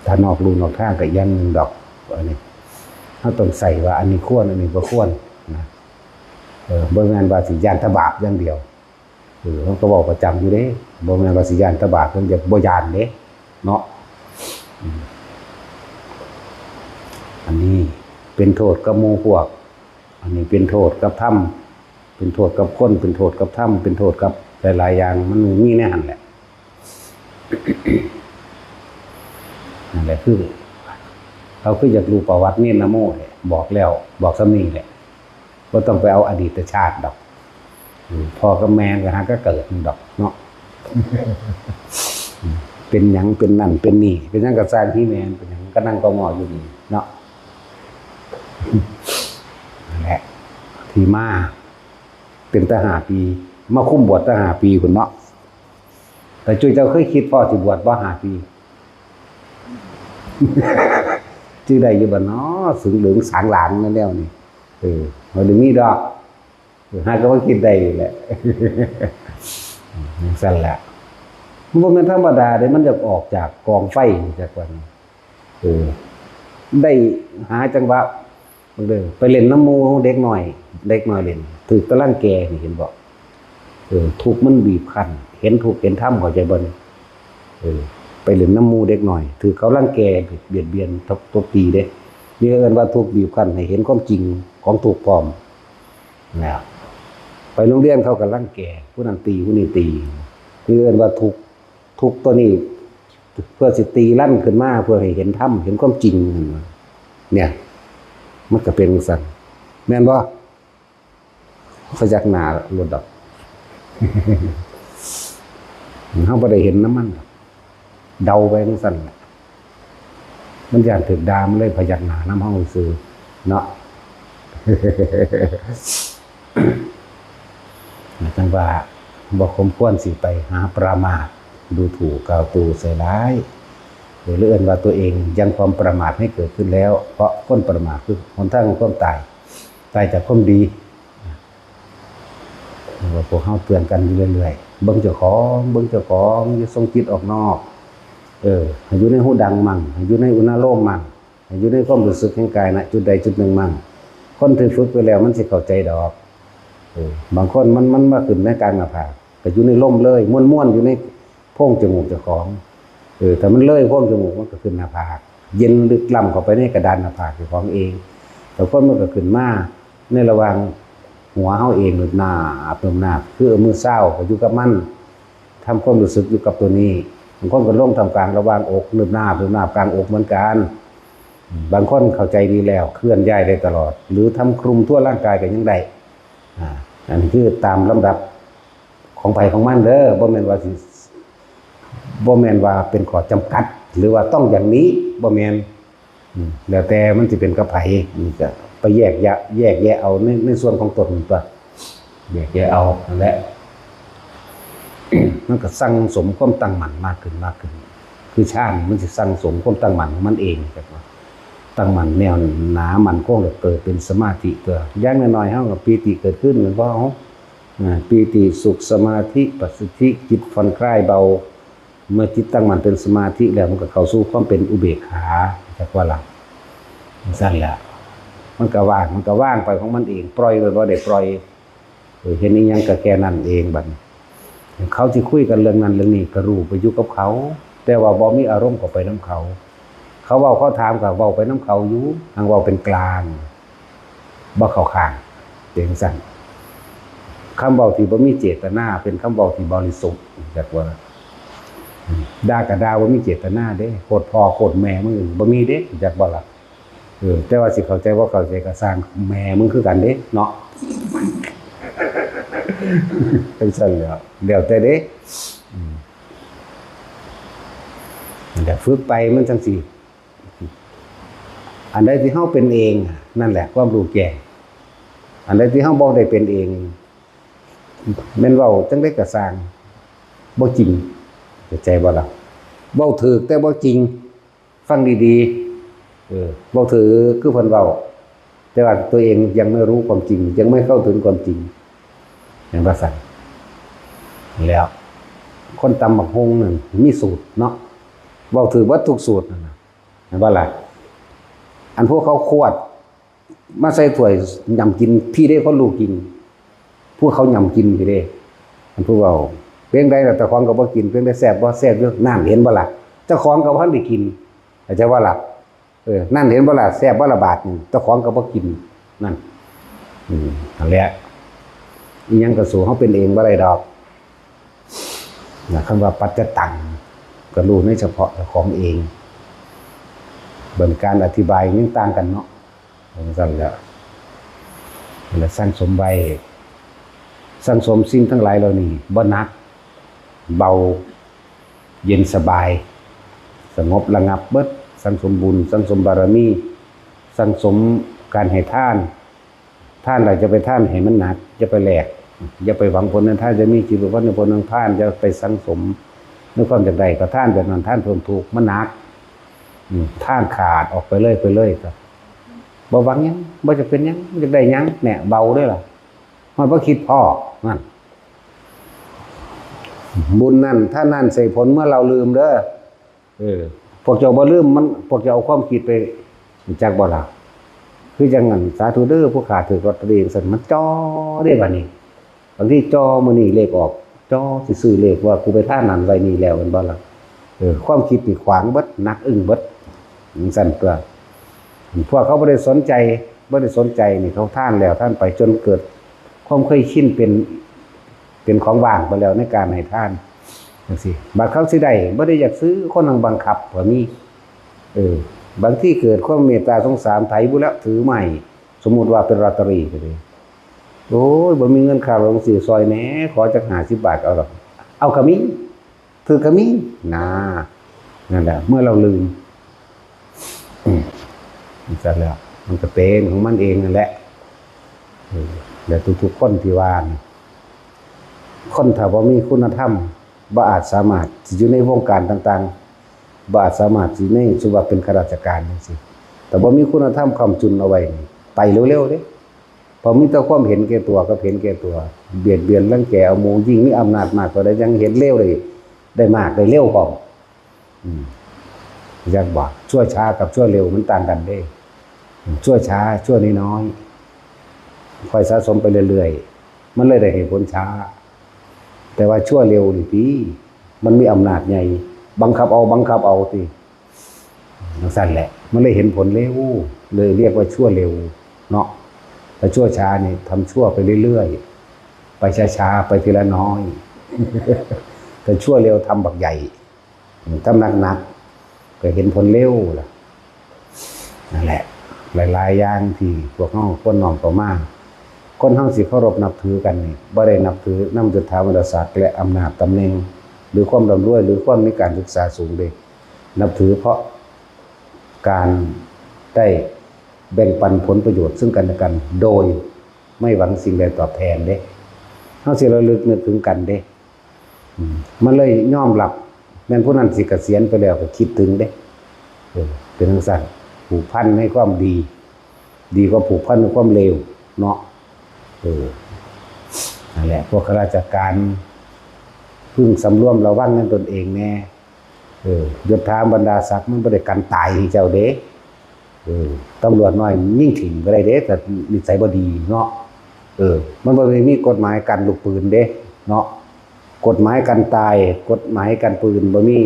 ถ้านอกลู่นอกทางก็อย่างหนึ่งดอก อันนี้ เฮาต้องใส่ว่าอันนี้ควร อันนี้บ่ควรนะ เออ บ่แม่นว่าสิย้านแต่บาปอย่างเดียว เออ เฮาก็เว้าประจำอยู่เด้ บ่แม่นว่าสิย้านแต่บาป เพิ่นจะบ่ย้านเด้ เนาะ อืม อันนี้เป็นโทษกับหมู่พวก อันนี้เป็นโทษกับธรรม เป็นโทษกับคน เป็นโทษกับธรรม เป็นโทษกับหลายๆ อย่าง มันมีในหั่นแหละ นั่นแหละคือ เขาคืออยากรู้ประวัติเณรนะโมเนี่ย บอกแล้ว บอกส่ำนี้แหละ บ่ต้องไปเอาอดีตชาติดอก อืม พ่อกับแม่ก็หาก็เกิดนั่นดอกเนาะ เป็นหยังเป็นนั่นเป็นนี่ เป็นหยังก็สร้างที่แม่น เป็นหยังก็นั่งก็งออยู่นี่เนาะ นั่นแหละ ที่มา เป็นตั้งห้าปี มาคุมบวชตั้งห้าปีพุ้นเนาะ แต่จุ้ยเจ้าเคยคิดพ่อสิบวชบ่ห้าปี จื้อได้อยู่บ่น้อ สึงเหลืองสางหลางนั่นแล้วนี่ เออ มันได้มีดอก เออ หาก็ว่าคิดได้อยู่แหละ จั่งซั้นแหละ มันบ่แม่นธรรมดาเด้ มันอยากออกจากกองไฟ จากวัน เออ ได้หาจังหวะ เด้อ ไปเล่นนำหมู่เด็กน้อย เด็กน้อยเล่น ถืกตะรังแกนี่ เห็นบ่ เออ ทุกข์มันบีบคั้น เห็นทุกข์เห็นธรรม เข้าใจบ่นี่ เออ ไปเล่นนำหมู่เด็กน้อย ถืกเขารังแก เบียดเบียน ตบ ตบตีเด้ นี่เอิ้นว่าทุกข์บีบคั้น ให้เห็นความจริงของทุกข์พร้อม นะ ไปโรงเรียนเขาก็รังแก ผู้นั้นตี ผู้นี้ตี นี่เอิ้นว่าทุกข์ ทุกข์ตัวนี้ เพื่อสิตีรั้นขึ้นมา เพื่อให้เห็นธรรม เห็นความจริง เนี่ย มันก็เป็นจั่งซั้น แม่นบ่ พยักหน้าโลดดอก เฮาบ่ได้เห็นนำมันดอก เดาไปจั่งซั้นล่ะ มันย้านถืกด่า มันเลยพยักหน้านำเฮาซื่อเนาะ จั่งว่าบ่สมควรสิไปหาประมาท ดูถูกกล่าวตู่ใส่ร้าย หรือเอิ้นว่าตัวเองยังความประมาทให้เกิดขึ้นแล้ว เพราะคนประมาทคือหนทางของความตาย ตายจากความดี ว่าพวกเฮาเตือนกันอยู่เรื่อยๆ เบิ่งเจ้าของ เบิ่งเจ้าของ อย่าส่งจิตออกนอก เออ ให้อยู่ในฮูดังมั่ง ให้อยู่ในอุณาโลมมั่ง ให้อยู่ในความรู้สึกแห่งกาย ณ จุดใดจุดหนึ่งมั่ง คนที่ฝึกไปแล้วมันสิเข้าใจดอก เออ บางคนมัน มันมาขึ้นในกลางหน้าผาก ก็อยู่ในลมเลย ม่วนๆ อยู่ในโพรงจมูกเจ้าของ เออ ถ้ามันเลยโพรงจมูกมันก็ขึ้นหน้าผาก เย็นลึกล้ำเข้าไปในกระดานหน้าผากเจ้าของเอง แต่คนมันก็ขึ้นมาในระหว่างหัวเฮาเอง หนึบหนาบหนึบหนาบ คือมือเศร้าก็อยู่กับมัน ทำความรู้สึกอยู่กับตัวนี้ บางคนก็ลงท่ามกลางระหว่างอก หนึบหนาบหนึบหนาบกลางอกเหมือนกัน บางคนเข้าใจดีแล้วเคลื่อนย้ายได้ตลอด หรือทำคลุมทั่วร่างกายก็ยังได้ อ่า อันนี้คือตามลำดับของไผของมันเด้อ บ่แม่นว่าสิ บ่แม่นว่าเป็นข้อจำกัด หรือว่าต้องอย่างนี้ บ่แม่น อืม แล้วแต่มันสิเป็นกับไผ นี่ก็ไปแยกแยะ แยกแยะเอาใน ในส่วนของตนตัว แยกแยะเอานั่นแหละ มันก็สั่งสมความตั้งมั่นมากขึ้น มากขึ้น คือฌานมันสิสั่งสมความตั้งมั่นของมันเอง จักว่าตั้งมั่นแน่นหนามั่นคง แล้วเกิดเป็นสมาธิตัว อย่างน้อยๆ เฮาก็ปีติเกิดขึ้น แม่นบ่ เฮา อ่า ปีติสุข สมาธิ ปัสสัทธิ จิตผ่อนคลายเบา เมื่อจิตตั้งมั่นเป็นสมาธิแล้ว มันก็เข้าสู่ความเป็นอุเบกขา จักว่าล่ะ จั่งซั่นแหละ มันก็ว่าง มันก็ว่างไปของมันเอง ปล่อยโดยบ่ได้ปล่อย เออ เห็นอิหยังก็แค่นั้นเองบัดนี้ เขาสิคุยกันเรื่องนั้นเรื่องนี้ก็รู้ไปอยู่กับเขา แต่ว่าบ่มีอารมณ์เข้าไปนำเขา เขาเว้าเขาถามก็เว้าไปนำเขาอยู่ หั้นเว้าเป็นกลาง บ่เข้าข้าง เป็นจั่งซั้น คำเว้าที่บ่มีเจตนาเป็นคำเว้าที่บริสุทธิ์ จักว่า ด่าก็ด่าบ่มีเจตนาเด้ โคตรพ่อโคตรแม่มึง บ่มีเด้ จักบ่ล่ะ เออ แต่ว่าสิเข้าใจบ่เข้าใจก็ซ่างแม่มึงคือกันเด้เนาะ จั่งซั้นแหล้ว แล้วแต่เด้ อืม นั่นแหละ ฝึกไปมันจั่งสิ อันใดที่เฮาเป็นเอง นั่นแหละความรู้แจ้ง อันใดที่เฮาบ่ได้เป็นเอง แม่นเว้าจั่งใดก็ซ่าง บ่จริง เข้าใจบ่ล่ะ เว้าถูกแต่บ่จริง ฟังดีๆ เออ เว้าถูกคือเพิ่นเว้า แต่ว่าตัวเองยังไม่รู้ความจริง ยังไม่เข้าถึงความจริง แม่นบ่ซั่น แล้ว คนตำบักหุ่งนั่นมีสูตรเนาะ เว้าถูกเบิดทุกสูตรนั่นน่ะ แม่นบ่ล่ะ อันพวกเขาขวดมาใส่ถ้วยหย่ำกิน พี่เด้คนรู้จริง พวกเขาหย่ำกินพี่เด้ อันผู้เว้า เป็นจั่งใดล่ะ เจ้าของก็บ่กิน เป็นจั่งใดแซ่บบ่ แซ่บอยู่ นั่น เห็นบ่ล่ะ เจ้าของก็บ่ทันได้กิน เข้าใจบ่ล่ะ เออ นั่น เห็นบ่ล่ะ แซ่บบ่ล่ะบาดนี่ เจ้าของก็บ่กิน นั่น อืม นั่นแหละ อิหยังก็สู้เฮาเป็นเองบ่ได้ดอก นะ คำว่าปัจจตัง ก็รู้ในเฉพาะเจ้าของเอง เบิ่งการอธิบายยังต่างกันเนาะ จั่งซั้นแหละ นั่นแหละ สั่งสมไว้ สั่งสมสิ่งทั้งหลายเหล่านี้ บ่หนัก เบา เย็นสบาย สงบระงับเบิด สั่งสมบุญ สั่งสมบารมี สั่งสมการให้ทาน ทานแล้วอย่าไปทานให้มันหนัก อย่าไปแลก อย่าไปหวังผลในทาน อย่ามีจิตผูกพันในผลของทาน อย่าไปสั่งสมในความอยากได้ ก็ทานแบบนั้น ทานเพิ่มทุกข์ มันหนัก อืม ทานขาดออกไปเลย ไปเลย ก็บ่หวังหยัง บ่จะเป็นหยัง อยากได้หยัง เนี่ย เบาเด้อล่ะ มันบ่คิดพ้อ นั่น บุญนั่น ทานนั่น ใส่ผลเมื่อเราลืมเด้อ เออ พวกเจ้าบ่ลืมมัน พวกเจ้าเอาความคิดไป จักบ่ล่ะ คือจั่งนั้น สาธุเด้อ ผู้ข้าถืกลอตเตอรี่ ซั่น มันจ่อเด้บัดนี้ บางทีจ่อมื้อนี้เลขออก จ่อสิซื้อเลขว่ากูไปทานนั่นไว้นี่แล้ว แม่นบ่ล่ะ เออ ความคิดนี่ขวางเบิด หนักอึ้งเบิด จั่งซั้นตัว พวกเขาบ่ได้สนใจ บ่ได้สนใจนี่ เขาทานแล้วทานไปจนเกิดความเคยชินเป็น เป็นของว่างไปแล้วในการให้ทาน จั่งซี้ บัดเขาสิได้ บ่ได้อยากซื้อ คนหนึ่งบังคับก็มี เออ บางทีเกิดความเมตตาสงสาร ไถบุแล้วถือไม้ สมมุติว่าเป็นลอตเตอรี่ก็ดี โอ้ย บ่มีเงินค่ารถซื้อซอยแหน่ ขอจักห้าสิบบาทเอาดอก เอาก็มี ถือก็มี น่า นั่นแหละ เมื่อเราลืม อืม จั่งซั้นแหละ มันก็เป็นของมันเองนั่นแหละ เออ แล้วทุกๆคนที่ว่านี่ คนถ้าบ่มีคุณธรรม บ่อาจสามารถสิอยู่ในวงการต่างๆ บ่อาจสามารถสิใน สมมุติว่าเป็นข้าราชการจั่งซี้ แต่บ่มีคุณธรรมค้ำจุนเอาไว้นี่ ไปเร็วๆเด้ เพราะมีแต่ความเห็นแก่ตัวกับเห็นแก่ตัว เบียดเบียนรังแกเอาหมู่ ยิ่งมีอำนาจมากเท่าใด ยังเห็นเลวได้ ได้มากได้เร็วพร้อม อืม จักบ่ ชั่วช้ากับชั่วเร็วมันต่างกันเด้ ชั่วช้า ชั่วน้อยๆ ค่อยสะสมไปเรื่อยๆ มันเลยได้เหตุผลช้า แต่ว่าชั่วเร็วนี่ติ มันมีอำนาจใหญ่ บังคับเอา บังคับเอาติ จั่งซั้นแหละ มันเลยเห็นผลเร็ว เลยเรียกว่าชั่วเร็ว เนาะ ถ้าชั่วช้านี่ทำชั่วไปเรื่อยๆ ไปช้าๆ ไปทีละน้อย ถ้าชั่วเร็วทำบักใหญ่ ทำหนักๆ ก็เห็นผลเร็วล่ะ นั่นแหละ หลายๆ อย่างที่พวกเฮาควรน้อมเข้ามา คนเฮาสิเคารพนับถือกันนี่ บ่ได้นับถือนำยศถาบรรดาศักดิ์และอำนาจตำแหน่ง หรือความร่ำรวย หรือความมีการศึกษาสูงเด้ นับถือเพราะการได้แบ่งปันผลประโยชน์ซึ่งกันและกัน โดยไม่หวังสิ่งใดตอบแทนเด้ เฮาสิระลึกนึกถึงกันเด้ อืม มันเลยยอมรับ แม่นผู้นั้นสิเกษียณไปแล้วก็คิดถึงเด้ เออ เป็นจั่งซั้น ผูกพันในความดี ดีกว่าผูกพันในความเลวเนาะ เออ นั่นแหละ พวกข้าราชการ พึงสำรวมระวังในตนเองแน่ เออ ยศถาบรรดาศักดิ์มันบ่ได้กันตายให้เจ้าเด้ เออ ตำรวจน้อยยิงถิ่มก็ได้เด้ ถ้านิสัยบ่ดีเนาะ เออ มันบ่ได้มีกฎหมายกันลูกปืนเด้ เนาะ กฎหมายกันตาย กฎหมายกันปืนบ่มี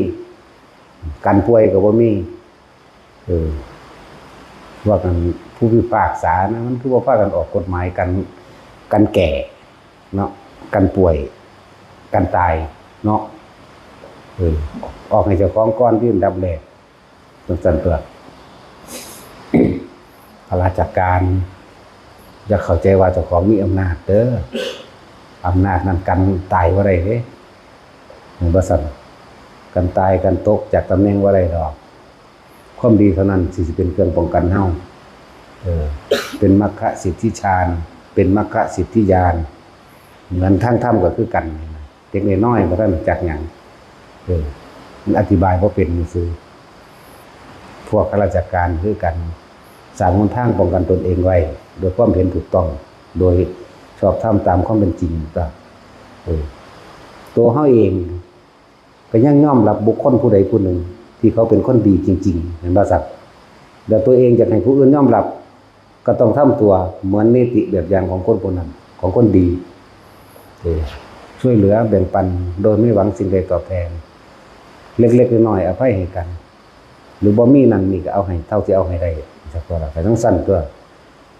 กันป่วยก็บ่มี เออ ว่ากันผู้พิพากษานะ มันคือบ่พากันออกกฎหมายกัน กันแก่เนาะ กันป่วย กันตายเนาะ เออ ออกให้เจ้าของก่อนที่อันดับแรก จั่งซั้นตัว ข้าราชการ อย่าเข้าใจว่าเจ้าของมีอำนาจเด้อ อำนาจนั้นกันตายบ่ได้เด้ เห็นบ่ซั้น กันตายกันตกจากตำแหน่งบ่ได้ดอก ความดีเท่านั้นที่สิเป็นเครื่องป้องกันเฮา เออ เป็นมัคคะสิทธิฌาน เป็นมัคคะสิทธิญาณ เหมือนทางธรรมก็คือกัน เด็กน้อยๆ บ่ทันรู้จักหยัง เออ มันอธิบายบ่เป็นซื่อ พวกข้าราชการคือกัน สร้างหนทางป้องกันตนเองไว้ โดยความเห็นถูกต้อง โดยชอบธรรมตามความเป็นจริงก็ เออ ตัวเฮาเอง ก็ยังยอมรับบุคคลผู้ใดผู้หนึ่ง ที่เขาเป็นคนดีจริงๆ แม่นบ่ซั้น แล้วตัวเองอยากให้ผู้อื่นยอมรับ ก็ต้องทำตัวเหมือนนิติแบบอย่างของคนผู้นั้น ของคนดี เออ ช่วยเหลือแบ่งปันโดยไม่หวังสิ่งใดตอบแทน เล็กๆ น้อยๆ อภัยให้กัน หรือบ่มีนั่นนี่ก็เอาให้เท่าที่เอาให้ได้ จั่งซั้นตัวละ ก็จั่งซั้นตัว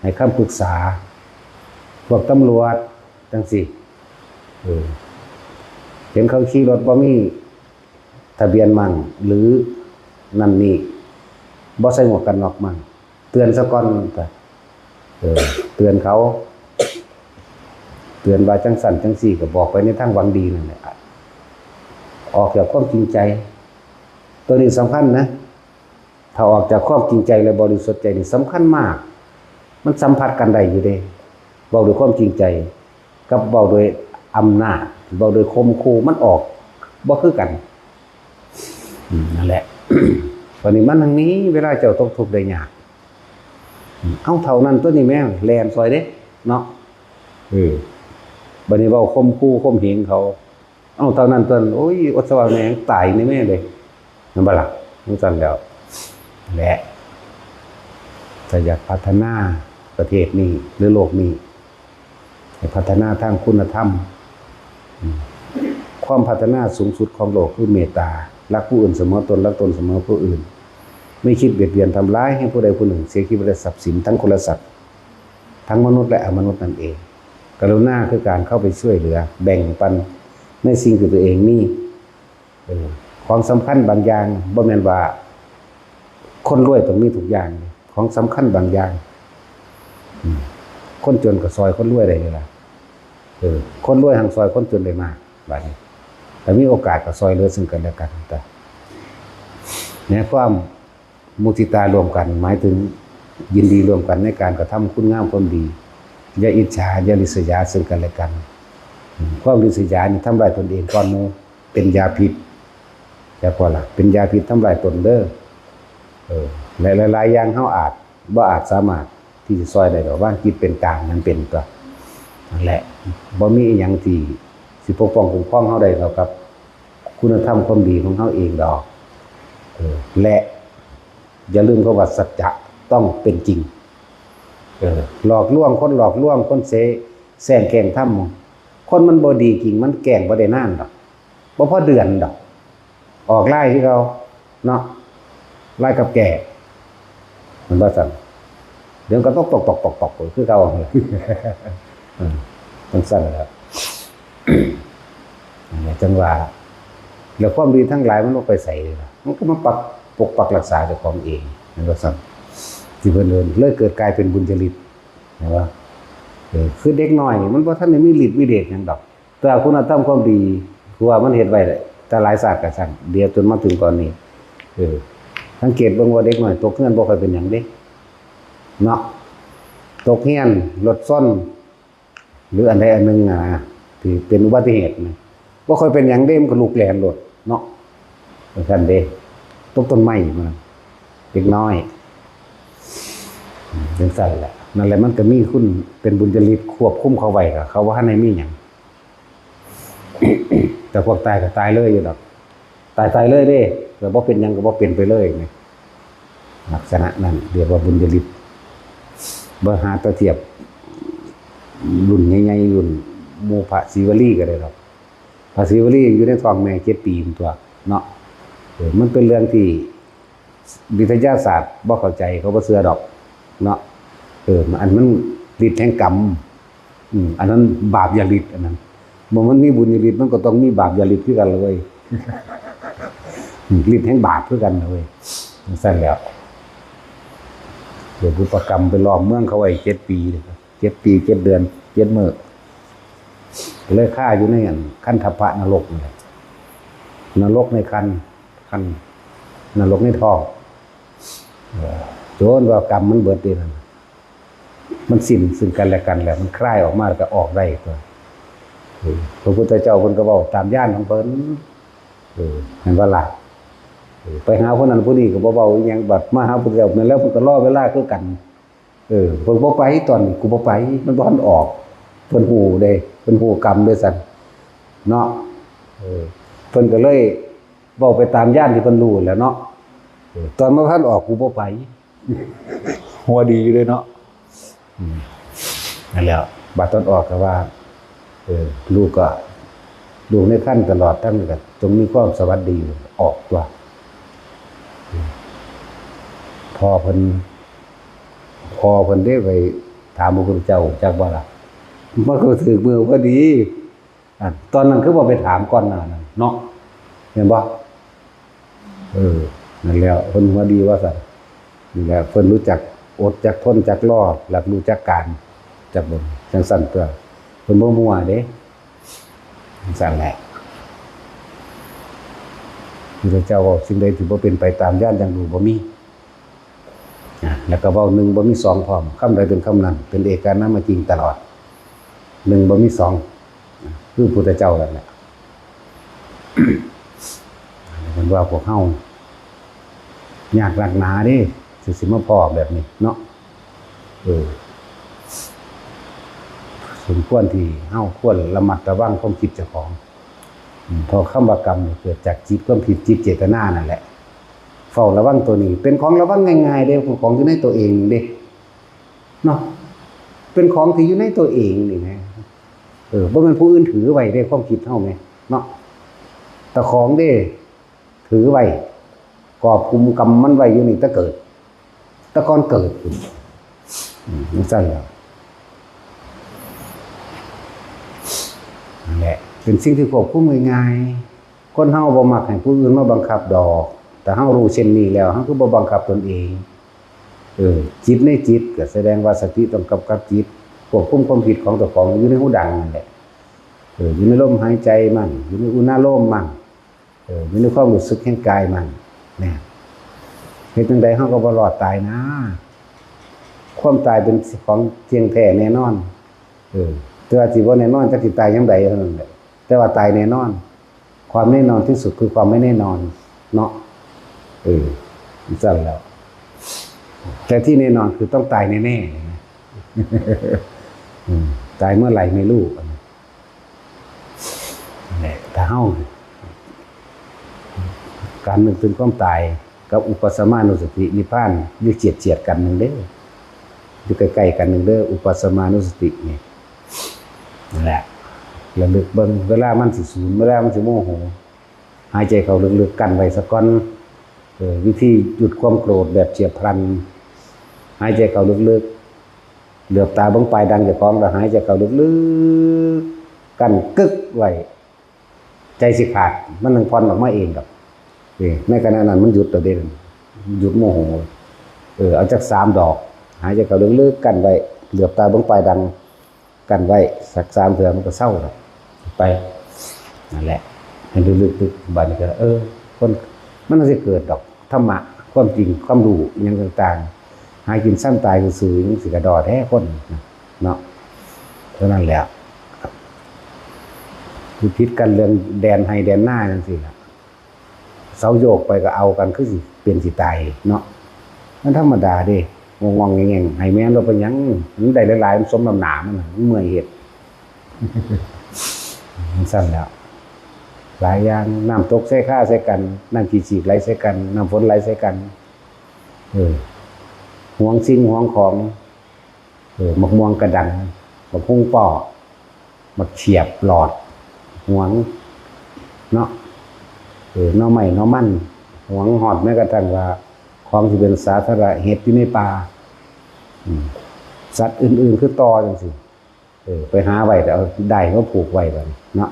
ให้คำปรึกษา พวกตำรวจจั่งซี้ เออ เห็นเขาขี่รถบ่มีทะเบียนมั่ง หรือนั่นนี่ บ่ใส่หมวกกันน็อกมั่ง เตือนซะก่อนก็ เออ เตือนเขา เตือนว่าจั่งซั้นจั่งซี้ ก็บอกไปในทางหวังดีนั่นแหละ ออกจากความจริงใจ ตัวนี้สำคัญนะ ถ้าออกจากความจริงใจและบริสุทธิ์ใจนี่สำคัญมาก มันสัมผัสกันได้อยู่เด้ เว้าด้วยความจริงใจ กับเว้าด้วยอำนาจ เว้าด้วยข่มขู่ มันออกบ่คือกัน อืม นั่นแหละ บัดนี้มันทั้งนี้ เวลาเจ้าตกทุกข์ได้ยาก อืม เอาเท่านั้นตัวนี้แม่ง แล่นซอยเด้ เนาะ เออ บัดนี้เว้าข่มขู่ข่มเหงเขา เอาเท่านั้นตัวนั้น โอ้ย อดสว่างแม่งตายนี่แม่เลย นั่นบ่ล่ะ จั่งซั้นแล้ว และ ถ้าอยากพัฒนาประเทศนี้ หรือโลกนี้ ให้พัฒนาทางคุณธรรม อืม ความพัฒนาสูงสุดของโลกคือเมตตา รักผู้อื่นเสมอตน รักตนเสมอผู้อื่น ไม่คิดเบียดเบียนทำร้ายให้ผู้ใดผู้หนึ่งเสียชีวิตและทรัพย์สินทั้งคนและสัตว์ ทั้งมนุษย์และอมนุษย์นั่นเอง กรุณาคือการเข้าไปช่วยเหลือ แบ่งปันในสิ่งที่ตัวเองมี เออ ของสำคัญบางอย่าง บ่แม่นว่าคนรวยต้องมีทุกอย่าง ของสำคัญบางอย่าง อืม คนจนก็ซอยคนรวยได้นี่ล่ะ เออ คนรวยหั้นซอยคนจนได้มาก บัดนี้ ถ้ามีโอกาสก็ซอยเหลือซึ่งกันและกัน แต่ในความมุทิตาร่วมกัน หมายถึงยินดีร่วมกันในการกระทำคุณงามความดี อย่าอิจฉา อย่าริษยาซึ่งกันและกัน อืม ความริษยานี่ทำลายตนเองก่อนหมู่ เป็นยาพิษ จักว่าล่ะ เป็นยาพิษทำลายตนเด้อ เออ และหลายๆ อย่างเฮาอาจ บ่อาจสามารถที่จะซอยได้ดอก วางจิตเป็นกลาง นั่นเป็นตัว นั่นแหละ บ่มีอิหยังที่สิปกป้องคุ้มครองเฮาได้เท่ากับคุณธรรมความดีของเฮาเองดอก เออ และอย่าลืมคำว่าสัจจะต้องเป็นจริง เออ หลอกลวงคน หลอกลวงคน เส แสร้งแกล้งทำ คนมันบ่ดีจริง มันแกล้งบ่ได้นานดอก บ่พอเดือนดอก ออกไลน์คือเก่าเนาะ ไลน์กับแก มันว่าซั่น เดี๋ยวก็ตกตกตกตกตกคือเก่า เออจังซั่นแหละ จังว่า แล้วความดีทั้งหลายมันบ่ไปไสล่ะ มันก็มาปัก ปกปักรักษาเจ้าของเอง เห็นบ่ซั่น ที่เพิ่นเอิ้นเลยเกิดกลายเป็นบุญญาฤทธิ์ เห็นบ่ เออ คือเด็กน้อยนี่มันบ่ทันได้มีฤทธิ์มีเดชหยังดอก แต่คุณธรรมความดี คือว่ามันเฮ็ดไว้แต่หลายชาติกะซั้น เดี๋ยวจนมาถึงตอนนี้ เออ สังเกตเบิ่งว่าเด็กน้อยตกเฮือนบ่ค่อยเป็นหยังเด้ เนาะ ตกเฮือน รถชน หรืออันใดอันหนึ่งนะ ที่เป็นอุบัติเหตุนะ บ่ค่อยเป็นหยังเด้ มันก็ลุกแล่นโลดเนาะ จังซั่นเด้ ตกต้นไม้มา เด็กน้อย จังซั่นแหละ นั่นแหละ มันก็มีคุณเป็นบุญญาฤทธิ์ควบคุมเขาไว้ล่ะ เขาบ่ทันให้มีหยัง แต่พวกตายก็ตายเลยอยู่ดอก ตาย ตายเลยเด้ ก็บ่เป็นหยังก็บ่เป็นไปเลยนี่ ลักษณะนั้นเรียกว่าบุญญาฤทธิ์ บ่หาแต่เทียบ รุ่นใหญ่ๆ รุ่นหมู่พระศรีวลีก็ได้ดอก พระศรีวลีอยู่ในท้องแม่เจ็ดปีพุ้นตั๊วเนาะ เออ มันเป็นเรื่องที่วิทยาศาสตร์บ่เข้าใจ เขาบ่เชื่อดอกเนาะ เออ อันมันฤทธิ์แห่งกรรม อืม อันนั้นบาปญาฤทธิ์ อันนั้น เมื่อมันมีบุญญาฤทธิ์ มันก็ต้องมีบาปญาฤทธิ์คือกันเลย ฤทธิ์แห่งบาปคือกันเลย จังซั่นแหล้ว เดี๋ยวบุพกรรมไปล้อมเมืองเขาไว้เจ็ดปี เจ็ดปี เจ็ดเดือน เจ็ดมื้อ เลยคาอยู่ในอันคันธปะนรกนี่แหละ นรกในคัน คัน นรกในท้อง เออ จนว่ากรรมมันเบิดเด้นั่น มันสิ้นซึ่งกันและกันแล้ว มันคลายออกมาแล้วก็ออกได้ตั๊ว เออ พระพุทธเจ้าเพิ่นก็เว้าตามญาณของเพิ่น เออ เห็นบ่ล่ะ เออ ไปหาผู้นั้นผู้นี้ก็บ่เว้าอิหยัง บัดมาหาพระพุทธเจ้าแม่นแล้ว เพิ่นก็รอเวลาคือกัน เออ เพิ่นบ่ไป ตอนนี้กูบ่ไป มันบ่ทันออก เพิ่นฮู้เด้ เพิ่นฮู้กรรมเด้ซั่น เนาะ เออ เพิ่นก็เลยเว้าไปตามญาณที่เพิ่นรู้แหล้วเนาะ เออ ตอนมันบ่ทันออก กูบ่ไป หัวดีอยู่เด้เนาะ อืม นั่นแหละ บัดตอนออกก็ว่า เออ ลูกก็ ลูกในครรภ์ตลอดทั้งนี้ก็จงมีความสวัสดี ออกตั๊ว พ่อเพิ่น พ่อเพิ่นเด้ไปถามพระพุทธเจ้า จักบ่ล่ะ มันก็ถืกมื้อพอดี อ่ะ ตอนนั้นคือบ่ไปถามก่อนหน้านั้นเนาะ เห็นบ่ เออ นั่นแหละ เพิ่นหัวดีว่าซั่น นี่แหละ เพิ่นรู้จักอด จักทน จักรอ หลักรู้จักการ จักเบิ่ง จังซั่นตั๊ว เพิ่นบ่มั่วเด้ จังซั่นแหละ พระพุทธเจ้าเว้า สิ่งใดที่บ่เป็นไปตามญาณอย่างรู้บ่มี อ่ะ แล้วก็เว้าหนึ่งบ่มีสองพร้อม คำใดเป็นคำนั้น เป็นเอกานามาจิงตลอด หนึ่งบ่มีสอง อ่ะ คือพุทธเจ้านั่นแหละ มันว่าพวกเฮา ยากนักหนาเด้ สิ สิมาพ้อแบบนี้เนาะ เออ สมควรที่เฮาควรระมัดระวังความคิดเจ้าของ อืม เพราะคำว่ากรรมนี่เกิดจากจิต ความผิดจิตเจตนานั่นแหละ เฝ้าระวังตัวนี้ เป็นของระวังง่ายๆเด้ เป็นของอยู่ในตัวเองเด้ เนาะ เป็นของที่อยู่ในตัวเองนี่แหม เออ บ่แม่นผู้อื่นถือไว้เด้ ความคิดเฮาแหม เนาะ แต่ของเด้ ถือไว้ กอบกุมกำมันไว้อยู่นี่แต่เกิด แต่ก่อนเกิด อืม จังซั่นแหละ นั่นแหละ เป็นสิ่งที่ควบคุมง่ายๆ คนเฮาบ่มักให้ผู้อื่นมาบังคับดอก แต่เฮารู้เช่นนี้แล้ว เฮาคือบ่บังคับตนเอง เออ จิตในจิตก็แสดงว่าสติต้องกำกับจิต ควบคุมความคิดของเจ้าของอยู่ในฮูดังนั่นแหละ เออ อยู่ในลมหายใจมัน อยู่ในอุณาโลมมัน เออ อยู่ในความรู้สึกแห่งกายมัน เนี่ย เฮ็ดจั่งใดเฮาก็บ่รอดตายนะ ความตายเป็นของเที่ยงแท้แน่นอน เออ แต่ว่าสิบ่แน่นอนจักสิตายยามใดเท่านั้นแหละ แต่ว่าตายแน่นอน ความแน่นอนที่สุดคือความไม่แน่นอน เนาะ เออ จั่งซั่นแหล้ว แต่ที่แน่นอนคือต้องตายแน่ๆ อืม ตายเมื่อไหร่ไม่รู้ นั่นแหละ ถ้าเฮา การนึกถึงความตายกับอุปสมานุสตินิพพานอยู่เฉียดๆกันหนึ่งเด้อ อยู่ใกล้ๆกันหนึ่งเด้อ อุปสมานุสตินี่ นั่นแหละ ระลึกเบิ่ง เวลามันสิสูญ เวลามันสิโมโห หายใจเข้าลึกๆ กั้นไว้ซะก่อน เออ วิธีหยุดความโกรธแบบเฉียบพลัน หายใจเข้าลึก เหลือบตาเบิ่งปลายดังเจ้าของ แล้วหายใจเข้าลึกๆ กั้นกึกไว้ ใจสิขาด มันนั่งผ่อนออกมาเองดอก เออ ในขณะนั้นมันหยุดแล้วเด้ หยุดโมโห เออ เอาจักสามดอก หายใจเข้าลึกๆ กั้นไว้ เหลือบตาเบิ่งปลายดัง กั้นไว้สักสามเทื่อมันก็เซาแล้ว ไป นั่นแหละ ให้ลึกๆ บัดนี้ก็ เออ คน มันสิเกิดดอก ธรรมะ ความจริง ความรู้ อิหยังต่างๆ หากินซ่ำตายซื่อๆ จังซี้ก็ดอแท้คน เนาะ เท่านั้นแหละ คือผิดกันเรื่องแดนไฮ่แดนนาจังซี้ล่ะ เสาโยกไปก็เอากัน คือสิเป็นสิตายเนาะ มันธรรมดาเด้ งองๆแงงๆ ให้แม่นโลด เป็นหยัง มันได้หลายๆ มันสมน้ำหน้ามันน่ะ มันเมื่อยเฮ็ด มันซั่นแหล้ว หลายอย่าง น้ำตกใส่คาใส่กัน น้ำขี้ฉีกไหลใส่กัน น้ำฝนไหลใส่กัน เออ หวงสิ่งหวงของ เออ บักม่วงกระดัง บักฮุ่งป้อ บักเขียบหลอด หวง เนาะ เออ หน่อไม้หน่อมัน หวงฮอดแม้กระทั่งว่า ของที่เป็นสาธารณะ เห็ดอยู่ในป่า อืม สัตว์อื่นๆ คือต่อจังซี้ เออ ไปหาไว้ แต่เอาด้ายมาผูกไว้บัดนี้เนาะ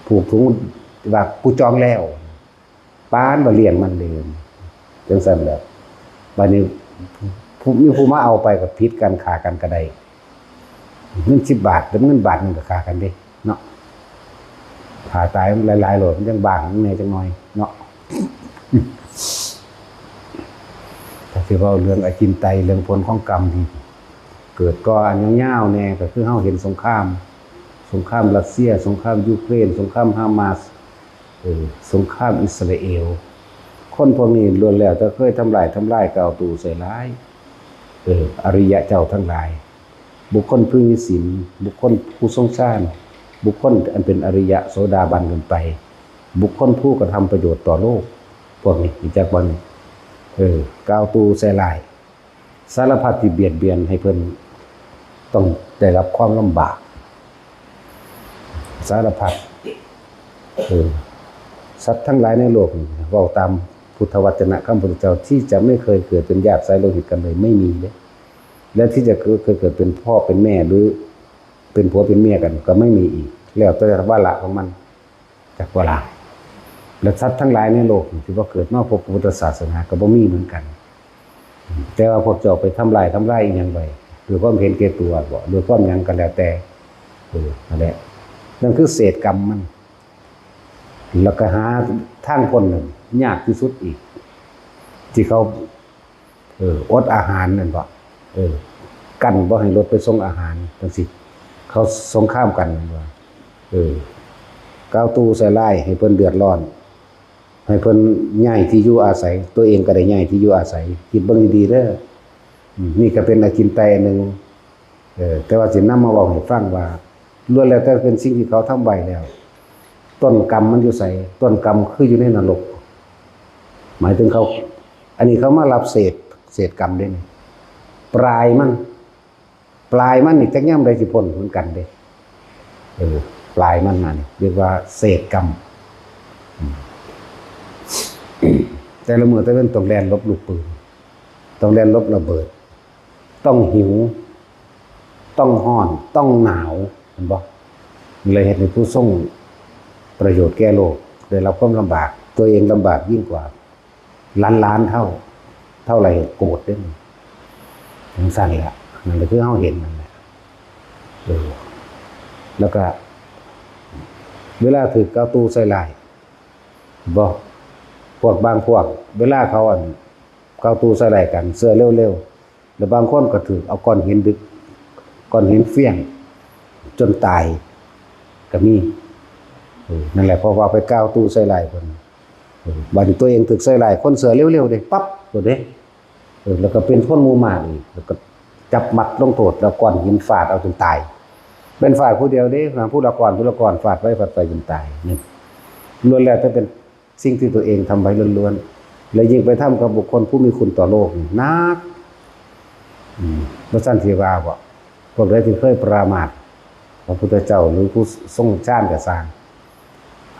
ผูกถุงว่า "กูจองแล้ว" ปานว่าเลี้ยงมันเลย จังซั่นแหละ บัดนี้ผู้ มีผู้มาเอาไปก็ผิดกัน ฆ่ากันก็ได้ เงินสิบบาทกับเงินบาทหนึ่งก็ฆ่ากันเด้ เนาะ ฆ่าตายมันหลายๆโลด มันจั่งบางแหน่จักหน่อยเนาะ ถ้าสิเว้าเรื่องอจินไตย เรื่องผลของกรรมที่เกิดก่ออันยาวๆแหน่ ก็คือเฮาเห็นสงคราม สงครามรัสเซีย สงครามยูเครน สงครามฮามาส เออ สงครามอิสราเอล คนพวกนี้ล้วนแล้วแต่เคยทำลาย ทำลาย กล่าวตู่ใส่ร้าย เออ อริยะเจ้าทั้งหลาย บุคคลผู้มีศีล บุคคลผู้ทรงฌาน บุคคลอันเป็นอริยะโสดาบันขึ้นไป บุคคลผู้กระทำประโยชน์ต่อโลก พวกนี้รู้จักบ่นี่ เออ กล่าวตู่ใส่ร้าย สารพัดที่เบียดเบียนให้เพิ่นต้องได้รับความลำบาก สารพัด เออ สัตว์ทั้งหลายในโลกนี่ เว้าตามพุทธวจนะคำพุทธเจ้า ที่จะไม่เคยเกิดเป็นญาติสายโลหิตกันเลย ไม่มีเลย และที่จะเคยเกิดเป็นพ่อเป็นแม่ หรือเป็นผัวเป็นเมียกัน ก็ไม่มีอีก แล้วแต่วาระของมัน จักวาระ และสัตว์ทั้งหลายในโลกนี่ ที่ว่าเกิดมาพบพระพุทธศาสนา ก็บ่มีเหมือนกัน แต่ว่าพวกเจ้าไปทำลาย ทำลายอีหยังไป ด้วยความเห็นแก่ตัวบ่ ด้วยความหยังก็แล้วแต่ เออ นั่นแหละ นั่นคือเศษกรรมมัน แล้วก็หาทางพ้นนั่นยากที่สุดอีก ที่เขา เออ อดอาหารนั่นบ่ เออ กั้นบ่ให้รถไปส่งอาหารจังซี้ เขาสงครามกันนั่นบ่ เออ กล่าวตู่ใส่ร้ายให้เพิ่นเดือดร้อน ให้เพิ่นย้ายที่อยู่อาศัย ตัวเองก็ได้ย้ายที่อยู่อาศัย คิดเบิ่งดีๆเด้อ อืม นี่ก็เป็นอจินไตยอันหนึ่ง เออ แต่ว่าสินำมาเว้าให้ฟังว่า ล้วนแล้วแต่เป็นสิ่งที่เขาทำไว้แล้ว ต้นกรรมมันอยู่ไส ต้นกรรมคืออยู่ในนรก หมายถึงเขา อันนี้เขามารับเศษ เศษกรรมเด้นี่ ปลายมัน ปลายมันนี่จักยามใดสิพ้นเหมือนกันเด้ เออ ปลายมันน่ะนี่เรียกว่าเศษกรรม อืม แต่ละมื้อแต่ละเว้นต้องแล่นหลบลูกปืน ต้องแล่นหลบระเบิด ต้องหิว ต้องร้อน ต้องหนาว เห็นบ่ เลยเฮ็ดให้ผู้ทรงประโยชน์แก่โลกได้รับความลำบาก ตัวเองลำบากยิ่งกว่า ล้านๆเท่า เท่าไหร่โกรธเด้ จังซั่นแหละ นั่นแหละคือเฮาเห็นนั่นแหละ เออ แล้วก็ เวลาถืกกล่าวตู่ใส่ร้าย บ่ พวกบางพวก เวลาเขาอันกล่าวตู่ใส่ร้ายกัน เสื้อเร็วๆ แล้วบางคนก็ถืกเอาก้อนหินดึก ก้อนหินเฟี้ยง จนตายก็มี เออ นั่นแหละ เพราะว่าไปกล่าวตู่ใส่ร้ายเพิ่น เออ บัดนี้ตัวเองถืกใส่ร้าย คนเสื้อเร็วๆเด้ ปั๊บ โลดเด้ เออ แล้วก็เป็นคนหมู่มากอีก แล้วก็จับมัดลงโทษ แล้วก้อนหินฟาดเอาจนตาย เป็นฟาดผู้เดียวเด้ ผู้ละก้อน ผู้ละก้อน ฟาดไปฟาดไปจนตาย นี่ ล้วนแล้วแต่เป็นสิ่งที่ตัวเองทำไว้ล้วนๆ และยิ่งไปทำกับบุคคลผู้มีคุณต่อโลกนี่หนัก อืม บ่ซั้นสิว่าบ่ พวกใดที่เคยประมาทพระพุทธเจ้า หรือผู้ทรงฌานก็ซ่าง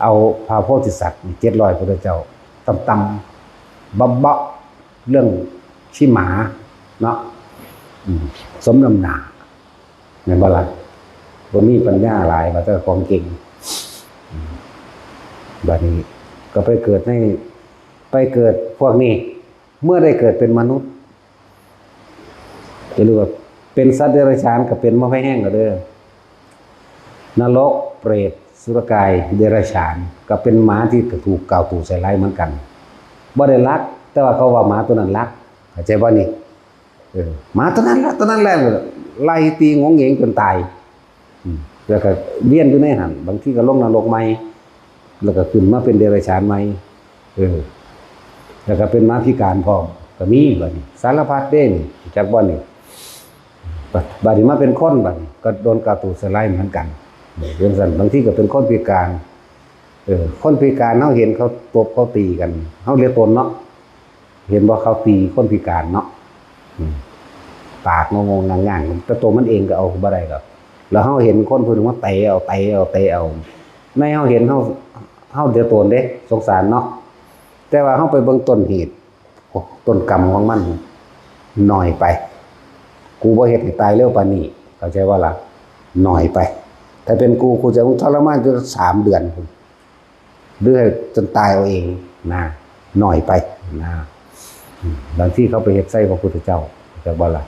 เอาพระโพธิสัตว์นี่ เจ็ดร้อยพุทธเจ้า ต่ำๆ เบาะๆ เรื่องขี้หมาเนาะ อืม สมน้ำหน้า แม่นบ่ล่ะ? บ่มีปัญญาหลาย ว่าแต่ของเก่ง อืม บัดนี้ก็ไปเกิดใน ไปเกิดพวกนี้ เมื่อได้เกิดเป็นมนุษย์ จะเรียกว่าเป็นสัตว์เดรัจฉานก็เป็นมาแพงก็เด้อ นรก เปรต สุรกาย เดรัจฉาน ก็เป็นหมาที่ถูกกล่าวตู่ใส่ร้ายเหมือนกัน บ่ได้ลัก แต่ว่าเขาว่าหมาตัวนั้นลัก เข้าใจบ่นี่? เออ หมาตัวนั้นละ ตัวนั้นแหละ ไล่ตีงงเหงงจนตาย อืม แล้วก็เวียนอยู่ในหั่น บางทีก็ลงนรกใหม่ แล้วก็ขึ้นมาเป็นเดรัจฉานใหม่ เออ แล้วก็เป็นหมาพิการพร้อม ก็มีบัดนี้ สารพัดเด้นี่ จักบ่นี่ บัด บัดนี้มาเป็นคนบัดนี้ ก็โดนกล่าวตู่ใส่ร้ายเหมือนกัน เรื่องซั่น บางทีก็เป็นคนพิการ เออ คนพิการเฮาเห็นเขาตบเขาตีกัน เฮาเหลือตนเนาะ เห็นบ่ เขาตีคนพิการเนาะ อืม ปากงงๆ ง่างๆ แต่ตัวมันเองก็เอาบ่ได้ดอก แล้วเฮาเห็นคนผู้หนึ่งมาเตะเอา เตะเอา เตะเอา ในเฮาเห็นเฮา เฮาเหลือตนเด้ สงสารเนาะ แต่ว่าเฮาไปเบิ่งต้นเหตุ โอ้ ต้นกรรมของมันน้อยไป กูบ่เฮ็ดให้ตายเร็วปานนี้ เข้าใจบ่ล่ะ? น้อยไป ถ้าเป็นกู กูจะทรมานอยู่สามเดือนพุ้น หรือให้จนตายเอาเองนะ น้อยไปนะ อืม บางทีเขาไปเฮ็ดใส่พระพุทธเจ้า เข้าใจบ่ล่ะ?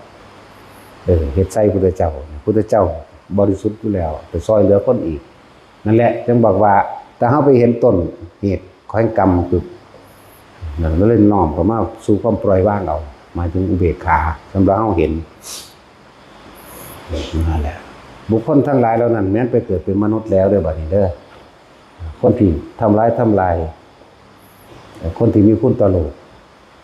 เออ เฮ็ดใส่พุทธเจ้า พุทธเจ้าบริสุทธิ์อยู่แล้ว ไปซ่อยเหลือคนอีก นั่นแหละ จึงบอกว่า ถ้าเฮาไปเห็นต้นเหตุแห่งกรรมปุ๊บ นั่นก็เลยน้อมเข้ามาสู่ความปล่อยวางเอา หมายถึงอุเบกขา สำหรับเฮาเห็น นั่นแหละ บุคคลทั้งหลายเหล่านั้น แม้นไปเกิดเป็นมนุษย์แล้วเด้อ บัดนี้เด้อ คนที่ทำร้าย ทำลาย คนที่มีคุณต่อโลก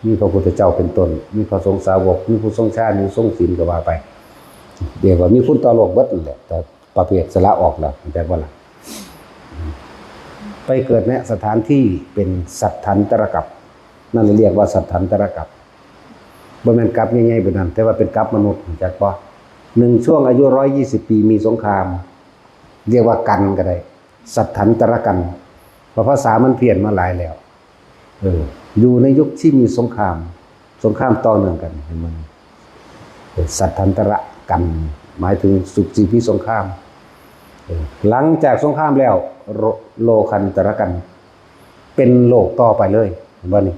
มีพระพุทธเจ้าเป็นต้น มีพระสงฆ์สาวก มีผู้ทรงฌาน มีทรงศีลก็ว่าไป เรียกว่ามีคุณต่อโลกเบิดนั่นแหละ แต่ประเภทสละออกแล้ว เข้าใจบ่ล่ะ? ไปเกิดในสถานที่เป็นสัตถันตรกัป นั่นเรียกว่าสัตถันตรกัป บ่แม่นกัปใหญ่ๆ แบบนั้น แต่ว่าเป็นกัปมนุษย์ เข้าใจบ่? หนึ่งช่วงอายุร้อยยี่สิบปีมีสงคราม เรียกว่ากัณฑ์ก็ได้ สัตถันตรกัณฑ์ เพราะภาษามันเพี้ยนมาหลายแล้ว เออ อยู่ในยุคที่มีสงคราม สงครามต่อเนื่องกัน เห็นบ่? เออ สัตถันตรกัณฑ์ หมายถึงสุขสิทธิสงคราม เออ หลังจากสงครามแล้ว โล- โลคันตรกัณฑ์ เป็นโลกต่อไปเลย เห็นบ่นี่?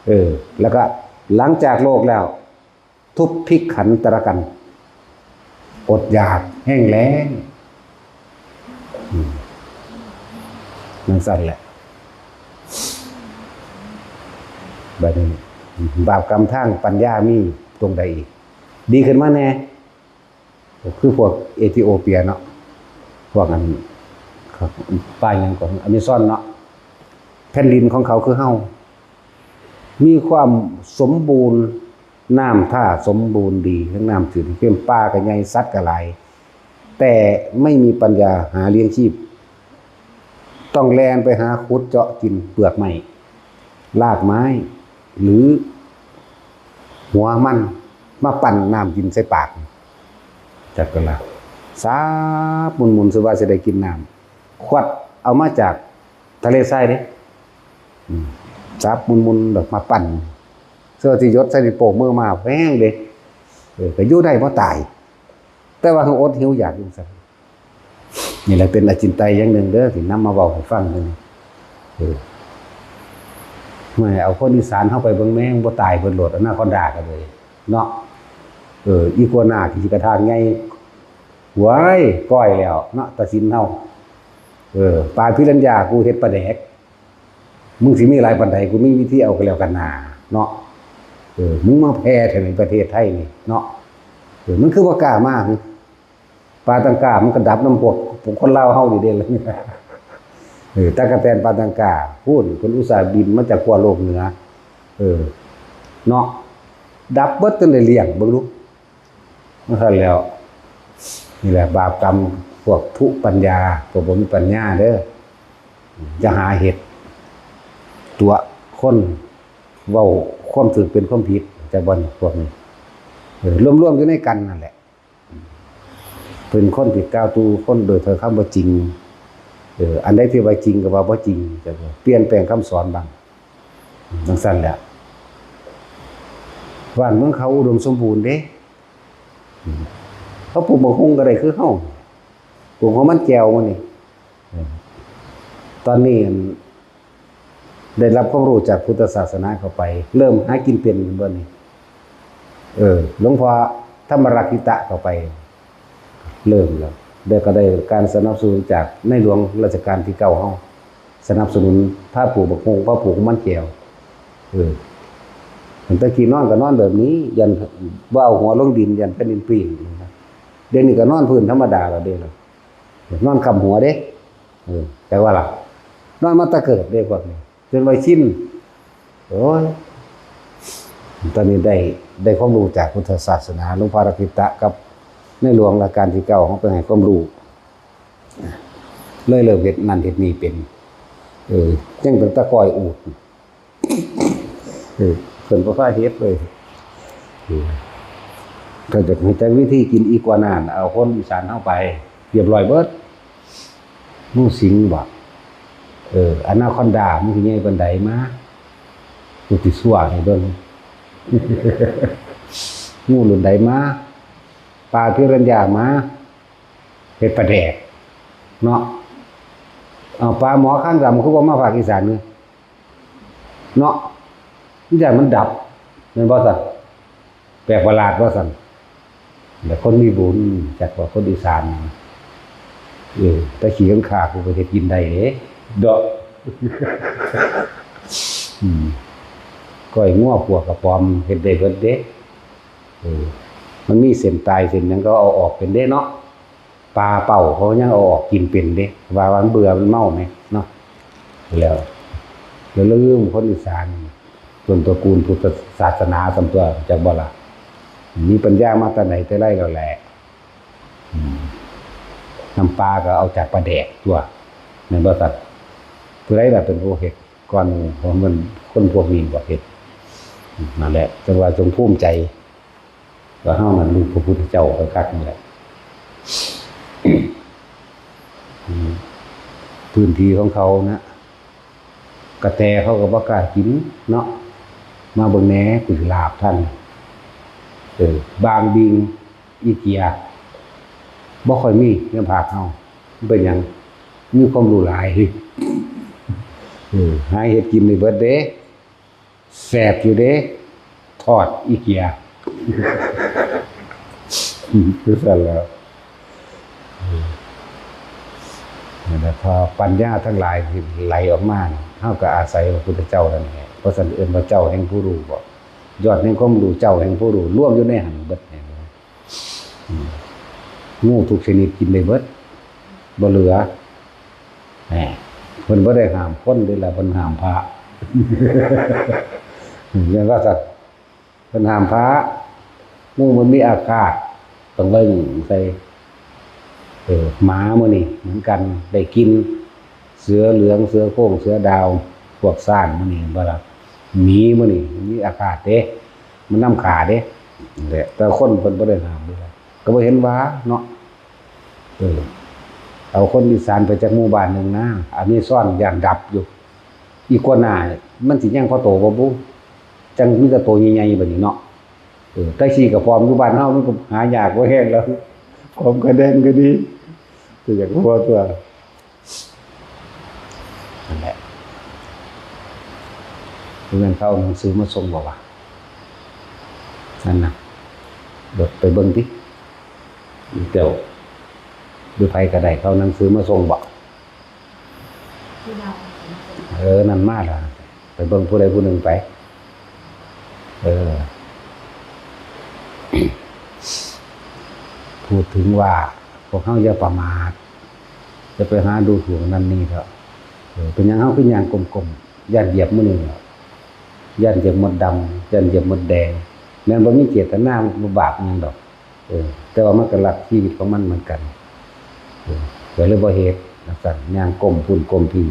เออ แล้วก็หลังจากโลกแล้ว ทุพพิขันตรกัณฑ์ อดอยากแห้งแล้ง อืม นั่นสั่นแหละ บัดนี้ บาปกรรมทางปัญญามีตรงใดอีก ดีขึ้นมาแน่ ก็คือพวกเอธิโอเปียเนาะ พวกอัน ป่าหยังก่อน อเมซอนเนาะ แผ่นดินของเขาคือเฮา มีความสมบูรณ์ น้ำท่าสมบูรณ์ดี ทั้งน้ำจืดน้ำเค็ม ป่าก็ใหญ่ สัตว์ก็หลาย แต่ไม่มีปัญญาหาเลี้ยงชีพ ต้องแล่นไปหาขุดเจาะกินเปลือกไม้ รากไม้ หรือหัวมัน มาปั่นน้ำกินใส่ปาก จักก็ละ สาบมุนๆ สิว่าสิได้กินน้ำ ขวดเอามาจากทะเลทรายเด้ อืม สาบมุนๆ แบบมาปั่น เสื้อที่หยดใส่ในโป่งมือมาแพงเด้ เออ ก็อยู่ได้บ่ตาย แต่ว่าอดหิวอยากอยู่ซั่น นี่แหละเป็นอจินไตยอย่างหนึ่งเด้อ ที่นำมาเว้าให้ฟังมื้อนี้ เออ เมื่อเอาคนอีสานเฮาไปเบิ่งแมงบ่ตายเบิดโลด อนาคอนดาก็เลย เนาะ เออ อีกัวนาขี้กระทากใหญ่ หวย ก้อยแล้วเนาะ ตาสินเฮา เออ ปลาพิรัญญา กูเฮ็ดปลาแดก มึงสิมีหลายปานใด กูมีวิธีเอาก็แล้วกันนา เนาะ เออ มึงมาแผ่แถวในประเทศไทยนี่ เนาะ เออ มันคือบ่กล้ามาหึ ปลาตังกามันก็ดับนำพวก พวกคนลาวเฮานี่เด้ล่ะ เออ ตั๊กแตนปลาตังกา พู้น เพิ่นอุตส่าห์บินมาจากขั้วโลกเหนือ เออ เนาะ ดับเบิดจนได้เลี้ยง เบิ่งดู นั่นแหล้ว นี่แหละบาปกรรมพวกทุปัญญา พวกบ่มีปัญญาเด้อ จะหาเฮ็ด ตั๋วคน เว้าความถูกเป็นความผิด จักบ่นี่ พวกนี้ เออ รวมๆ อยู่ในกันนั่นแหละ เป็นคนที่กล่าวตู่คนโดยถ้อยคำบ่จริง เออ อันใดที่ว่าจริงก็ว่าบ่จริง จักบ่ เปลี่ยนแปลงคำสอนบ้าง จั่งซั้นแหละ บ้านเมืองเขาอุดมสมบูรณ์เด้ อืม เขาปลูกบักฮุ่งก็ได้คือเฮา ปลูกหัวมันแก้วมื้อนี้ เออ ตอนนี้อัน ได้รับความรู้จากพุทธศาสนาเข้าไป เริ่มหากินเป็นเบิ่งนี่ เออ หลวงพ่อธรรมรักขิตะเข้าไป เริ่มแล้ว ได้ก็ได้การสนับสนุนจากในหลวงรัชกาลที่เก้าเฮา สนับสนุนพาปลูกบักฮุ่ง พาปลูกมันแก้ว เออ ตั้งแต่กี้นอนก็นอนแบบนี้ ย่านบ่เอาหัวลงดิน ย่านแผ่นดินปิ้ง เดี๋ยวนี้ก็นอนพื้นธรรมดาแล้วเด้ล่ะ นอนค้ำหัวเด้ เออ จักว่าล่ะ นอนมาแต่เกิดเด้พวกนี้ จนว่าชิน โอ้ย ตอนนี้ได้ ได้ความรู้จากพุทธศาสนา หลวงพ่อรักขิตะกับในหลวงรัชกาลที่เก้าเฮาไปให้ความรู้ เลยเริ่มเฮ็ดนั่นเฮ็ดนี่เป็น เออ ยังตั้งแต่ก้อยอูฐ เออ เพิ่นบ่พาเฮ็ดเลย เออ ถ้าอยากรู้จักวิธีกินอีกัวน่า เอาคนอีสานเฮาไป เรียบร้อยเบิด งูสิงบ่ เออ อนาคอนดา มันสิใหญ่ปานใดมา กูสิซั่วให้เบิ่ง งูรุ่นใดมา ปลาพิรัญญามา เฮ็ดปลาแดก เนาะ เอาปลาหมอคางดำคือบ่มาภาคอีสานนี่ เนาะ มันย่านมันดับ แม่นบ่ซั่น แปลกประหลาดว่าซั่น แต่คนมีบุญ จักว่าคนอีสาน เออ แต่ขี้ข้างคากกูก็เฮ็ดกินได้เด้ เดาะ อืม ก้อยงัวขั่วกระป๋อมเฮ็ดได้เบิดเด้ เออ มันมีเส้นตายเส้นหยังก็เอาออกเป็นเด้เนาะ ปลาเป้าเขายังเอาออกกินเป็นเด้ ว่ามันเบื่อมันเมาแหมเนาะ แล้ว แล้วลืมคนอีสาน ต้นตระกูลพุทธศาสนาส่ำตัว จักบ่ล่ะ มีปัญญามาแต่ไหนแต่ไรแล้วแหละ อืม น้ำปลาก็เอาจากปลาแดกตัว แม่นบ่ซั่น ผู้ใดล่ะเป็นผู้เฮ็ดก่อนหมู่ เพราะมันคนพวกนี้บ่เฮ็ด นั่นแหละ จั่งว่าจงภูมิใจ ว่าเฮานั่นลูกพระพุทธเจ้าคักๆ นี่แหละ อืม พื้นที่ของเขานะ กระแตเขาก็บ่กล้ากินเนาะ มาเบิ่งแหน่ กูสิลาบท่าน เออ บางบิ่ง อีเกีย บ่ค่อยมีในภาคเฮา มันเป็นหยัง มีความรู้หลาย เออ หาเฮ็ดกินได้เบิดเด้ แซ่บอยู่เด้ ทอดอีเกีย คือซั่นแหล้ว นั่นแหละ พอปัญญาทั้งหลายที่ไหลออกมานี่ เฮาก็อาศัยพระพุทธเจ้านั่นแหละ เพราะฉะนั้นเอิ้นว่าเจ้าแห่งผู้รู้บ่ ยอดแห่งความรู้ เจ้าแห่งผู้รู้ รวมอยู่ในหั้นเบิดแหละ อืม งูทุกชนิดกินได้เบิด บ่เหลือ แหม เพิ่นบ่ได้ห้ามคนเด้ล่ะ เพิ่นห้ามพระ แม่นว่าซั่น เพิ่นห้ามพระ งูมันมีอาฆาต ต้องเบิ่งใส่ เออ หมามื้อนี้เหมือนกัน ได้กิน เสือเหลือง เสือโคร่ง เสือดาว พวกช้างมื้อนี้บ่ล่ะ หมีมื้อนี้มันมีอาฆาตเด้ มันนำฆ่าเด้ นั่นแหละ แต่คนเพิ่นบ่ได้ห้ามเด้ ก็บ่เห็นว่าเนาะ เออ เอาคนอีสานไปจากหมู่บ้านหนึ่งนะ อเมซอนย่านดับอยู่ อีกัวน่า มันสิยังพอโตบ่บุ จังมีแต่โตใหญ่ๆ บัดนี้เนาะ เออ แต่ขี้กระป๋อมอยู่บ้านเฮามันก็หายากพอแฮงแล้ว ของกระแดงก็ดี แต่อยากพอตัว นั่นแหละ เพื่อนเขาเอาหนังสือมาส่งบอกว่า นั่นน่ะ เดี๋ยวไปเบิ่งติ เดี๋ยว หรือไผก็ได้ เขาเอาหนังสือมาส่งบอก เออ นั่นมาแล้ว ไปเบิ่งผู้ใดผู้หนึ่งไป เออ พูดถึงว่า พวกเฮาอย่าประมาท จะไปหาดูถูกนั่นนี่เถอะ เออ เป็นหยังเฮาคือย่างก้มๆ ย่านเหยียบมื้อนี้ ย่านเหยียบมดดำ ย่านเหยียบมดแดง แม่นบ่มีเจตนา มันบ่บาปหยังดอก เออ แต่ว่ามันก็รักชีวิตของมันเหมือนกัน เออ ก็เลยบ่เฮ็ดจั่งซั้น ย่างก้มพุ้นก้มพี้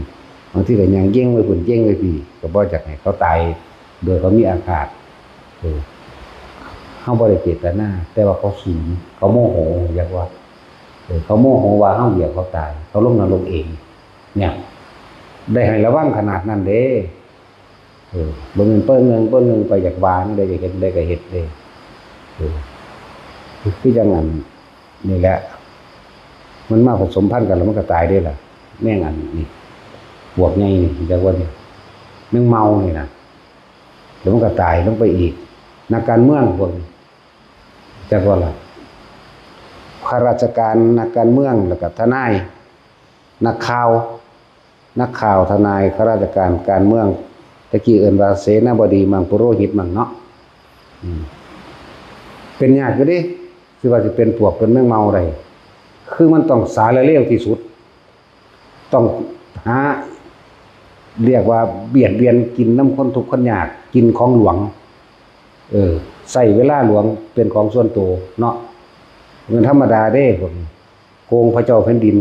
บางทีก็ย่างเย้งไว้พุ้นเย้งไว้พี้ ก็บ่อยากให้เขาตาย โดยเขามีอาฆาต เออ เฮาบ่ได้เจตนา แต่ว่าเขาขิง เขาโมโห อยากว่า เออ เขาโมโหว่าเฮาเหยียบเขาตาย เขาลงนรกเอง เนี่ย ได้ให้ระวังขนาดนั้นเด้ เออ บ่แม่นเปิ้งเงิงเปิ้งเงิงไปอยากว่าจั่งใด อยากเฮ็ดจั่งใดก็เฮ็ดเด้ เออ คือจั่งนั้น นี่แหละ มันมาผสมพันธุ์กันแล้วมันก็ตายได้ล่ะ แมงอันนี้ ปวกใหญ่นี่จักว่านี่ แมงเมานี่นะ แล้วมันก็ตายลงไปอีก นักการเมืองพวกนี้ จักว่าล่ะ ข้าราชการ นักการเมือง แล้วก็ทนาย นักข่าว นักข่าว ทนาย ข้าราชการ การเมือง ตะกี้เอิ้นว่าเสนาบดีมั่ง ปุโรหิตมั่งเนาะ อืม เป็นยากอยู่เด้ คือว่าสิเป็นปวกเป็นแมงเมาได้ คือมันต้องสารเลวที่สุด ต้องหา เรียกว่าเบียดเบียนกินนำคนทุกข์คนยาก กินของหลวง เออ ใช้เวลาหลวงเป็นของส่วนตัวเนาะ เงินธรรมดาเด้ พวกนี้ โกงพระเจ้าแผ่นดิน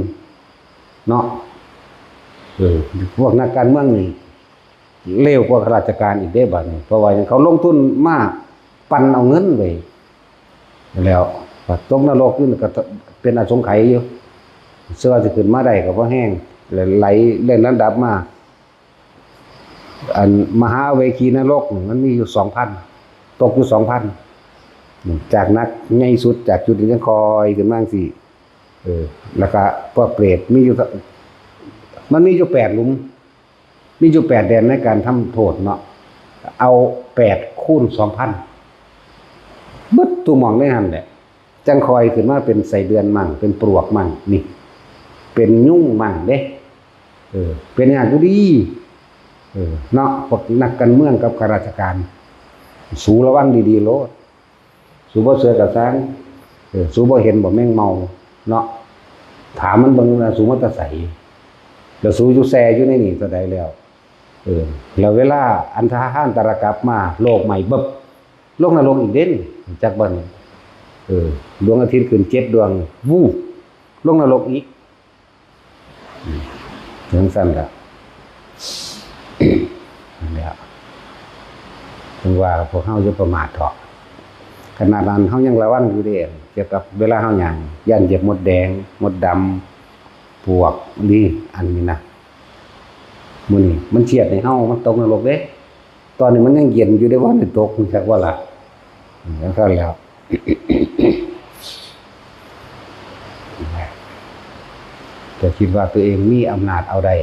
เนาะ เออ พวกนักการเมืองนี่ เลวกว่าข้าราชการอีกเด้บัดนี้ เพราะว่าเขาลงทุนมาปั่นเอาเงินไว้ แล้วตกนรกนี่ก็เป็นอสงไขยอยู่ เชื่อว่าสิขึ้นมาได้ก็บ่แฮง ไหลเล่นระดับมา อันมหาเวคีนรกมันมีอยู่สองพัน ตกอยู่สองพัน จากหนักใหญ่สุด จากจุดนี้ยังคอยขึ้นมาจั่งซี้ เออ แล้วก็พวกเปรตมีอยู่ มันมีอยู่แปดหลุม มีอยู่แปดแดนในการทำโทษเนาะ เอาแปดคูณสองพัน เบิดทุกหม่องในหั่นแหละ จั่งคอยขึ้นมาเป็นไส้เดือนมั่ง เป็นปลวกมั่ง นี่ เป็นยุงมั่งเด้ เออ เป็นยากอยู่ดี เออ เนาะ พวกนักการเมืองกับข้าราชการ สูระวังดีๆโลด สูบ่เชื่อก็ซ่าง เออ สูบ่เห็นบ่แมงเมา เนาะ ถามมันเบิ่งนะ สูมาแต่ไส แล้วสูอยู่แซ่อยู่ในนี่เท่าใดแล้ว เออ แล้วเวลาอันทหารตะระกลับมา โลกใหม่เบิบ ลงนรกอีกเด้น จักบ่นี่ เออ ดวงอาทิตย์ขึ้นเจ็ดดวง วูบ ลงนรกอีก อืม จั่งซั่นล่ะ นั่นแหละ ถึงว่าพวกเฮาอย่าประมาทเถาะ ขนาดนั้นเฮายังระวังอยู่เด้ เกี่ยวกับเวลาเฮาย่าง ย้านเหยียบมดแดง มดดำ ปวก นี่ อันนี้นะ มื้อนี้มันเสียดให้เฮา มันตกนรกเด้ ตอนนี้มันยังเย็นอยู่เด้ บ่ทันได้ตก รู้จักบ่ล่ะ อืม จั่งซั่นแหล้ว จะคิดว่าตัวเองมีอำนาจเอาได้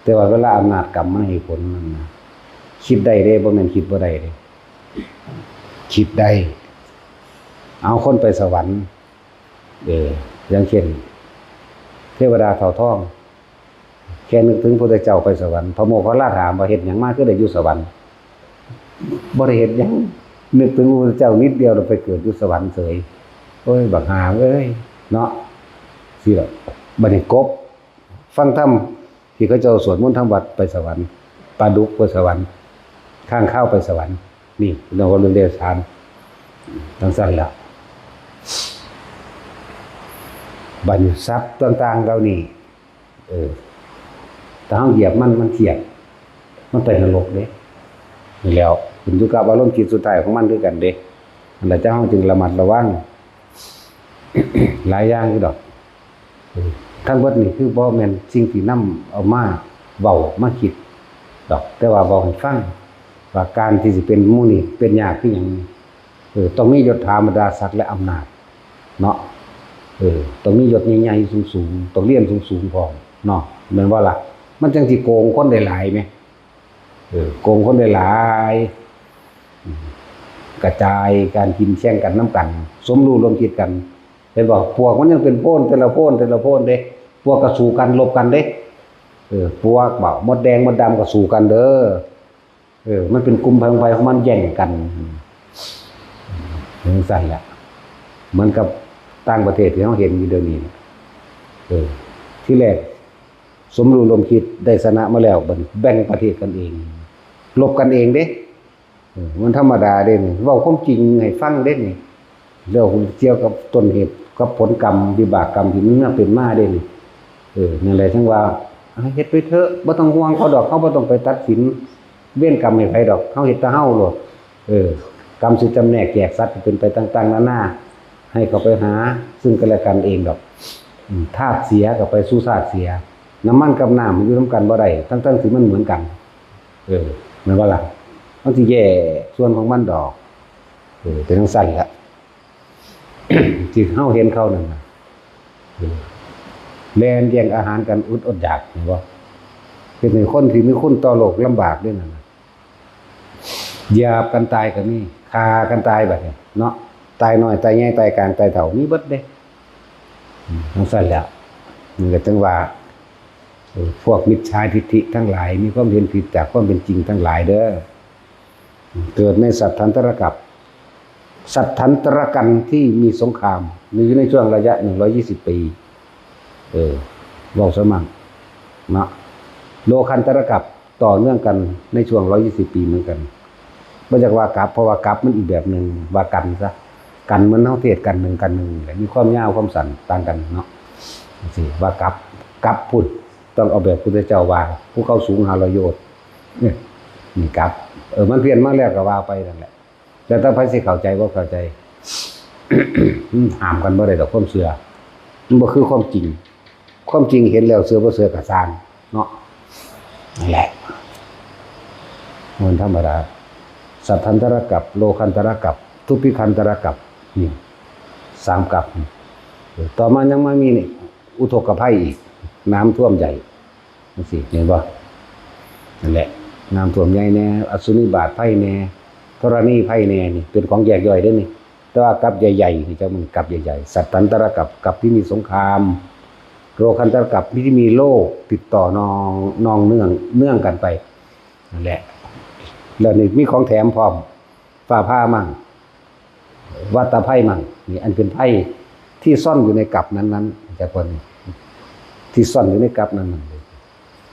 แต่ว่าเวลาอำนาจกรรมมันให้ผลนั่นนะ คิดได้เด้ บ่แม่นคิดบ่ได้เด้ คิดได้ เอาคนไปสวรรค์ เออ อย่างเช่น เทวดาเต่าทอง แค่นึกถึงพระพุทธเจ้าไปสวรรค์ พระโมคคัลลาถามว่า "เฮ็ดหยังมาคือได้อยู่สวรรค์" "บ่ได้เฮ็ดหยัง นึกถึงพระพุทธเจ้านิดเดียวแล้วไปเกิดอยู่สวรรค์เฉย" "โอ้ย บักห่าเอ้ย เนาะ" สิล่ะ บัดนี้กบ ฟังธรรมที่เขาเจ้าสวดมนต์ทำวัดไปสวรรค์ ปลาดุกไปสวรรค์ ค้างคาวไปสวรรค์ นี่เรื่องว่าเรื่องเดรัจฉาน จั่งซั่นล่ะ บัดนี้สัตว์ต่างๆเหล่านี้ เออ ถ้าเฮาเหยียบมัน มันเสียด มันไปนรกเด้ นี่แหล้ว ขึ้นอยู่กับอารมณ์จิตสุดท้ายของมันคือกันเด้ นั่นแหละ เจ้าเฮาจึงระมัดระวัง หลายอย่างอยู่ดอก เออ ทั้งเบิดนี่คือบ่แม่นสิ่งที่นำเอามาเว้ามาคิดดอก แต่ว่าเว้าให้ฟัง ว่าการที่สิเป็นหมู่นี่เป็นยากคือหยัง เออ ต้องมียศถาบรรดาศักดิ์และอำนาจ เนาะ เออ ต้องมียศใหญ่ๆสูงๆ ต้องเรียนสูงๆพร้อม เนาะ แม่นบ่ล่ะ มันจั่งสิโกงคนได้หลายแหม เออ โกงคนได้หลาย อืม กระจายการกินแข่งกันนำกัน สมรู้ร่วมคิดกัน เห็นบ่ ปวกมันยังเป็นโพน แต่ละโพน แต่ละโพนเด้ ปวกก็สู้กัน รบกันเด้ เออ ปวกบ่ มดแดงมดดำก็สู้กันเด้อ เออ มันเป็นกลุ่มไผของไผของมันแย่งกัน จั่งซั่นแหละ เหมือนกับต่างประเทศที่เฮาเห็นอยู่เดี๋ยวนี้ เออ ทีแรกสมรู้ร่วมคิดได้ชนะมาแล้ว บัดนี้แบ่งประเทศกันเอง รบกันเองเด้ เออ มันธรรมดาเด้นี่ เว้าความจริงให้ฟังเด้นี่ เรื่องเกี่ยวกับต้นเหตุกับผลกรรม วิบากกรรมที่มันมาเป็นมาเด้นี่ เออ นั่นแหละจั่งว่า เฮ็ดไปเถอะ บ่ต้องห่วงเขาดอก เขาบ่ต้องไปตัดสินเวรกรรมให้ไผดอก เขาเฮ็ดแต่เฮาโลด เออ กรรมสิจำแนกแจกสัตว์เป็นไปต่างๆนานา ให้เขาไปหาซึ่งกันและกันเองดอก อืม ธาตุเสียก็ไปสู่ธาตุเสีย น้ำมันกับน้ำมันอยู่นำกันบ่ได้ ทั้งๆที่มันเหมือนกัน เออ แม่นบ่ล่ะ มันสิแยกส่วนของมันดอก เออ เป็นจั่งซั่นล่ะ ที่เฮาเห็นเขานั่นน่ะ แล่นแย่งอาหารกันอดอดอยาก เห็นบ่ เป็นคนที่มีคุณต่อโลกลำบากด้วยนั่นน่ะ หยาบกันตายก็มี ฆ่ากันตายบัดนี้เนาะ ตายน้อย ตายใหญ่ ตายกลาง ตายเฒ่า มีเบิดเด้ อืม จั่งซั่นแหละ มันก็ถึงว่า เออ พวกมิจฉาทิฏฐิทั้งหลาย มีความเห็นผิดจากความเป็นจริงทั้งหลายเด้อ เกิดในสัตถันตรกัป สัตถันตรกัปที่มีสงคราม มีอยู่ในช่วงระยะ หนึ่งร้อยยี่สิบ ปี เออ เว้าซะมั่ง เนาะ โลคันตรกัปต่อเนื่องกันในช่วง ร้อยยี่สิบ ปีเหมือนกัน บ่อยากว่ากัป เพราะว่ากัปมันอีกแบบหนึ่ง ว่ากันซะ กันเหมือนเฮาเทศน์กันหนึ่ง กันหนึ่งแหละ มีความยาวความสั้นต่างกันเนาะ จั่งซี้ ว่ากัป กัปพุทธ ต้องเอาแบบพุทธเจ้าว่า ภูเขาสูงห้าร้อยโยชน์ เนี่ย นี่กัป เออ มันเพี้ยนมาแล้วก็ว่าไปนั่นแหละ แล้วแต่ไผสิเข้าใจบ่เข้าใจ มันห้ามกันบ่ได้ดอกความเชื่อ มันบ่คือความจริง ความจริงเห็นแล้วเชื่อบ่เชื่อก็ซ่างเนาะ นั่นแหละ มันธรรมดา สัตถันตรกัป โลคันตรกัป ทุพพิคันตรกัป นี่ สามกัป ต่อมายังมามีนี่ อุทกภัยอีก น้ำท่วมใหญ่ จั่งซี้ เห็นบ่ นั่นแหละ น้ำท่วมใหญ่แน่ อสุนิบาตภัยแน่ ธรณีภัยแน่ นี่ เป็นของแยกย่อยเด้อนี่ แต่ว่ากัปใหญ่ๆ นี่ จักมันกัปใหญ่ๆ สัตถันตรกัป กัปที่มีสงคราม โลคันตรกัปที่มีโรคติดต่อนอง นองเนื่อง เนื่องกันไป นั่นแหละ แล้วนี่มีของแถมพร้อม ฟ้าผ่ามั่ง วัตภัยมั่ง นี่อันเป็นภัยที่ซ่อนอยู่ในกัปนั้นๆ จักว่านี่ ที่ซ่อนอยู่ในกัปนั้น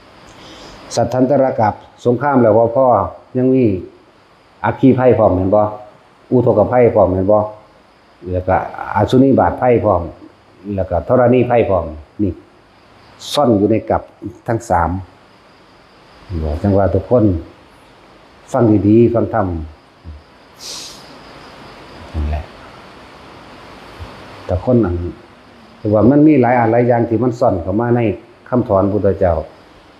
ๆ สัตถันตรกัป สงครามแล้วบ่พอ ยังมีอัคคีภัยพร้อมแม่นบ่ อุทกภัยพร้อมแม่นบ่ แล้วก็อสุนิบาตภัยพร้อม แล้วก็ธรณีภัยพร้อม นี่ ซ่อนอยู่ในกัปทั้งสาม จั่งว่าทุกคนฟังดีๆ ฟังธรรม นั่นแหละ แต่คนอัน แต่ว่ามันมีหลายอันหลายอย่างที่มันซ่อนเข้ามาในคำสอนพุทธเจ้า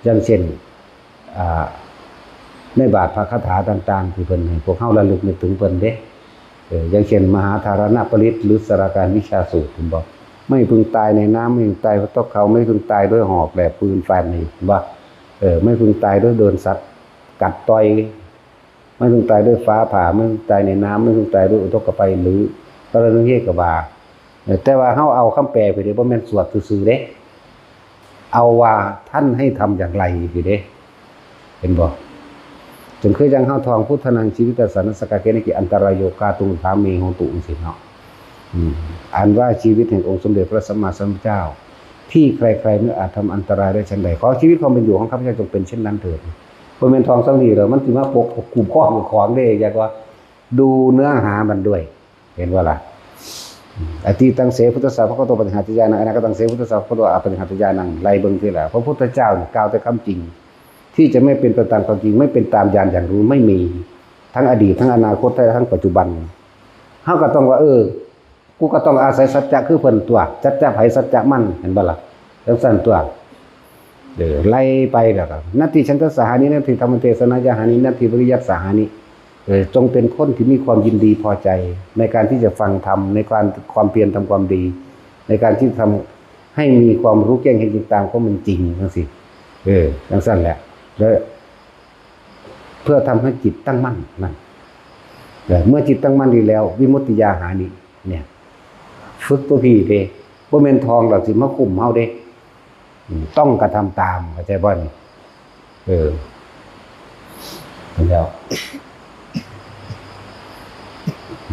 อย่างเช่น อ่า ในบาทพระคาถาต่างๆ ที่เพิ่นให้พวกเฮาระลึกนึกถึงเพิ่นเด้ เออ อย่างเช่น มหาธารณปริตร หรือสาราการวิชาสูตร เห็นบ่ ไม่พึงตายในน้ำ ไม่พึงตายเพราะตกเขา ไม่พึงตายด้วยหอกแหลบปืนฟัน นี่ เห็นบ่ เออ ไม่พึงตายด้วยโดนสัตว์กัดต่อย ไม่พึงตายด้วยฟ้าผ่า ไม่พึงตายในน้ำ ไม่พึงตายด้วยอุทกภัย หรือปรณุเยกบา เออ แต่ว่าเฮาเอาคำแปลไปเด้ บ่แม่นสวดซื่อๆ เด้ เอาว่าท่านให้ทำอย่างไรสิเด้ เห็นบ่ จนคือจั่งเฮาท่อง พุทธานัง จีวิตาสานะสกาเกนะกิ อันตรายโยคาตุงถาเมโหตุ จั่งซี้เนาะ อืม อันว่าชีวิตแห่งองค์สมเด็จพระสัมมาสัมพุทธเจ้า ที่ใครๆ ไม่อาจทำอันตรายได้ฉันใด ขอชีวิตความเป็นอยู่ของข้าพเจ้าจงเป็นเช่นนั้นเถิด บ่แม่นท่องส่ำนี้ดอก มันสิมาปกคุมข้อกับของเด้ อยากว่าดูเนื้อหามันด้วย เห็นบ่ล่ะ อตีตังเส พุทธัสสะ ภะคะวะโต ปะจิหาติญาณัง อนาคตังเส พุทธัสสะ ภะคะวะโต อาปะจิหาติญาณัง ไล่เบิ่งทีละ พระพุทธเจ้านี่กล่าวแต่คำจริง ที่จะไม่เป็นไปตามความจริง ไม่เป็นตามญาณอย่างรู้ ไม่มี ทั้งอดีต ทั้งอนาคต และทั้งปัจจุบัน เฮาก็ต้องว่า เออ กูก็ต้องอาศัยสัจจะคือเพิ่นตั๊ว สัจจะไผสัจจะมัน เห็นบ่ล่ะ จั่งซั่นตั๊ว เออ ไล่ไปแล้วก็ นัตถิฉันทัสสะหานิ นัตถิธรรมเทศนายะหานิ นัตถิวิริยัสสะหานิ เออ จงเป็นคนที่มีความยินดีพอใจ ในการที่จะฟังธรรม ในการ ความเพียรทำความดี ในการที่ทำให้มีความรู้แจ้งเห็นจริงตามความเป็นจริง จั่งซี้ เออ จั่งซั่นแหละ แล้ว เพื่อทำให้จิตตั้งมั่นนั่น เออ เมื่อจิตตั้งมั่นดีแล้ว วิมุตติยาหานิ เนี่ย ฝึกตัวพี้เด้ บ่แม่นท่องแล้วสิมาคุมเฮาเด้ อืม ต้องกระทำตาม เข้าใจบ่นี่ เออ แล้ว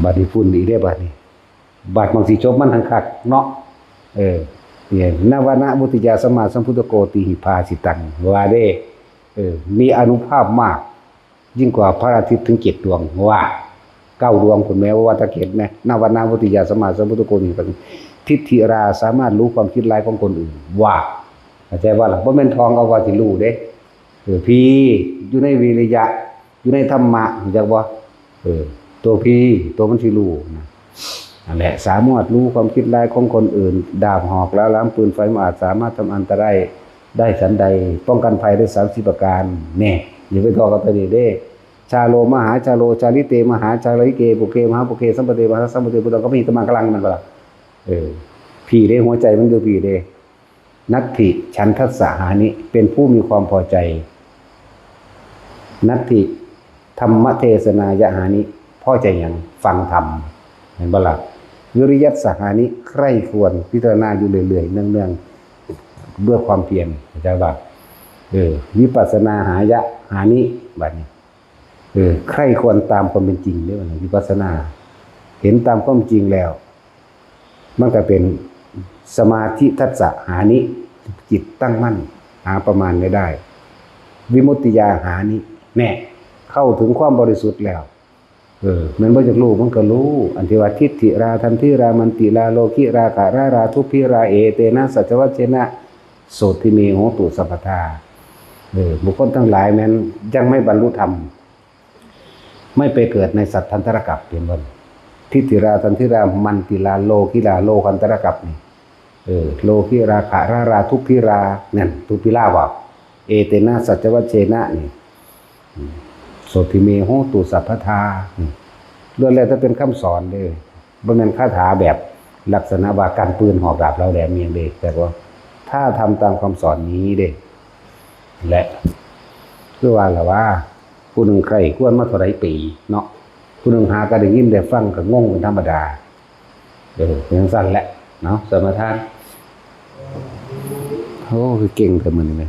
บัดนี้funnyอีกเด้บัดนี้ บัดบางสิจบมันหังคักเนาะ เออ เนี่ย นวนาวุติยาสัมมาสัมพุทธโกติหิภาสิตัง ว่าเด้ เออ มีอานุภาพมาก ยิ่งกว่าพระอาทิตย์ถึงเจ็ดดวง ว่า เก้าดวงพุ้นแหม บ่ว่าแต่เจ็ดแหม นวนาวุติยาสัมมาสัมพุทธโกติหิภาสิตัง ทิฏฐิรา สามารถรู้ความคิดร้ายของคนอื่น ว่า เข้าใจบ่ล่ะ บ่แม่นท่องเอาว่าสิรู้เด้ เออ พี้ อยู่ในวิริยะ อยู่ในธรรมะ รู้จักบ่ เออ ตัวพี้ ตัวมันสิรู้นะ นั่นแหละ สามารถรู้ความคิดร้ายของคนอื่น ดาบหอก เหลาหลาม ปืนไฟ มันอาจสามารถทำอันตรายได้ฉันใด ป้องกันภัยได้สามสิบประการ แน่ อย่าไปท่องเอาตัวนี้เด้ ชาโลมหาชาโล ชาลิเตมหาชาลิเก ปุเกมหาปุเก สัมปเตมหาสัมปเต ปุตตะก็มีตะมังกลังนั่นก็ละ เออ พี่เด้ หัวใจมันอยู่พี่เด้ นัตถิฉันทัสสะหานิ เป็นผู้มีความพอใจ นัตถิธรรมเทศนายะหานิ พอใจหยัง ฟังธรรม เห็นบ่ล่ะ วิริยัสสะหานิ ใคร่ครวญพิจารณาอยู่เรื่อยๆ เนืองๆ ด้วยความเพียร เข้าใจบ่ เออ วิปัสสนาหายะหานิ บัดนี้ เออ ใคร่ครวญตามความเป็นจริงเด้อ วิปัสสนา เห็นตามความจริงแล้ว มันก็เป็นสมาธิทัสสะหานิ จิตตั้งมั่น หาประมาณไม่ได้ วิมุตติญาหานิ แน่ เข้าถึงความบริสุทธิ์แล้ว เออ แม่นบ่อยากรู้ มันก็รู้ อันที่ว่าทิฏฐิรา ทันทิรา มันติรา โลคิรา ขะรารา ทุพพิรา เอเตนะ สัจจวัชเชนะ โสตถิเม โหตุ สัพพทา เออ บุคคลทั้งหลายแม้นยังไม่บรรลุธรรม ไม่ไปเกิดในสัตทันตรกัปเห็นบ่ ทิฏฐิรา ทันทิรา มันติรา โลคิรา โลคันตรกัปนี่ เออ โลคิรา ขะรารา ทุพพิรา นั่น ทุพพิราว่า เอเตนะ สัจจวัชเชนะนี่ อืม โสตถิเม โหตุ สัพพทา อืม ล้วนแล้วแต่เป็นคำสอนเด้อ บ่แม่นคาถาแบบลักษณะว่ากันปืนหอกดาบเหลาแหลมอิหยังเด้ แต่ว่าถ้าทำตามคำสอนนี้เด้ และ คือว่าล่ะว่า ผู้หนึ่งใคร่ครวญมาเท่าใดปีเนาะ ผู้หนึ่งหาก็ได้ยินได้ฟังก็งงเป็นธรรมดา เออ เป็นจั่งซั่นแหละเนาะ สมาทาน โอ้ คือเก่งแท้มื้อนี้แม่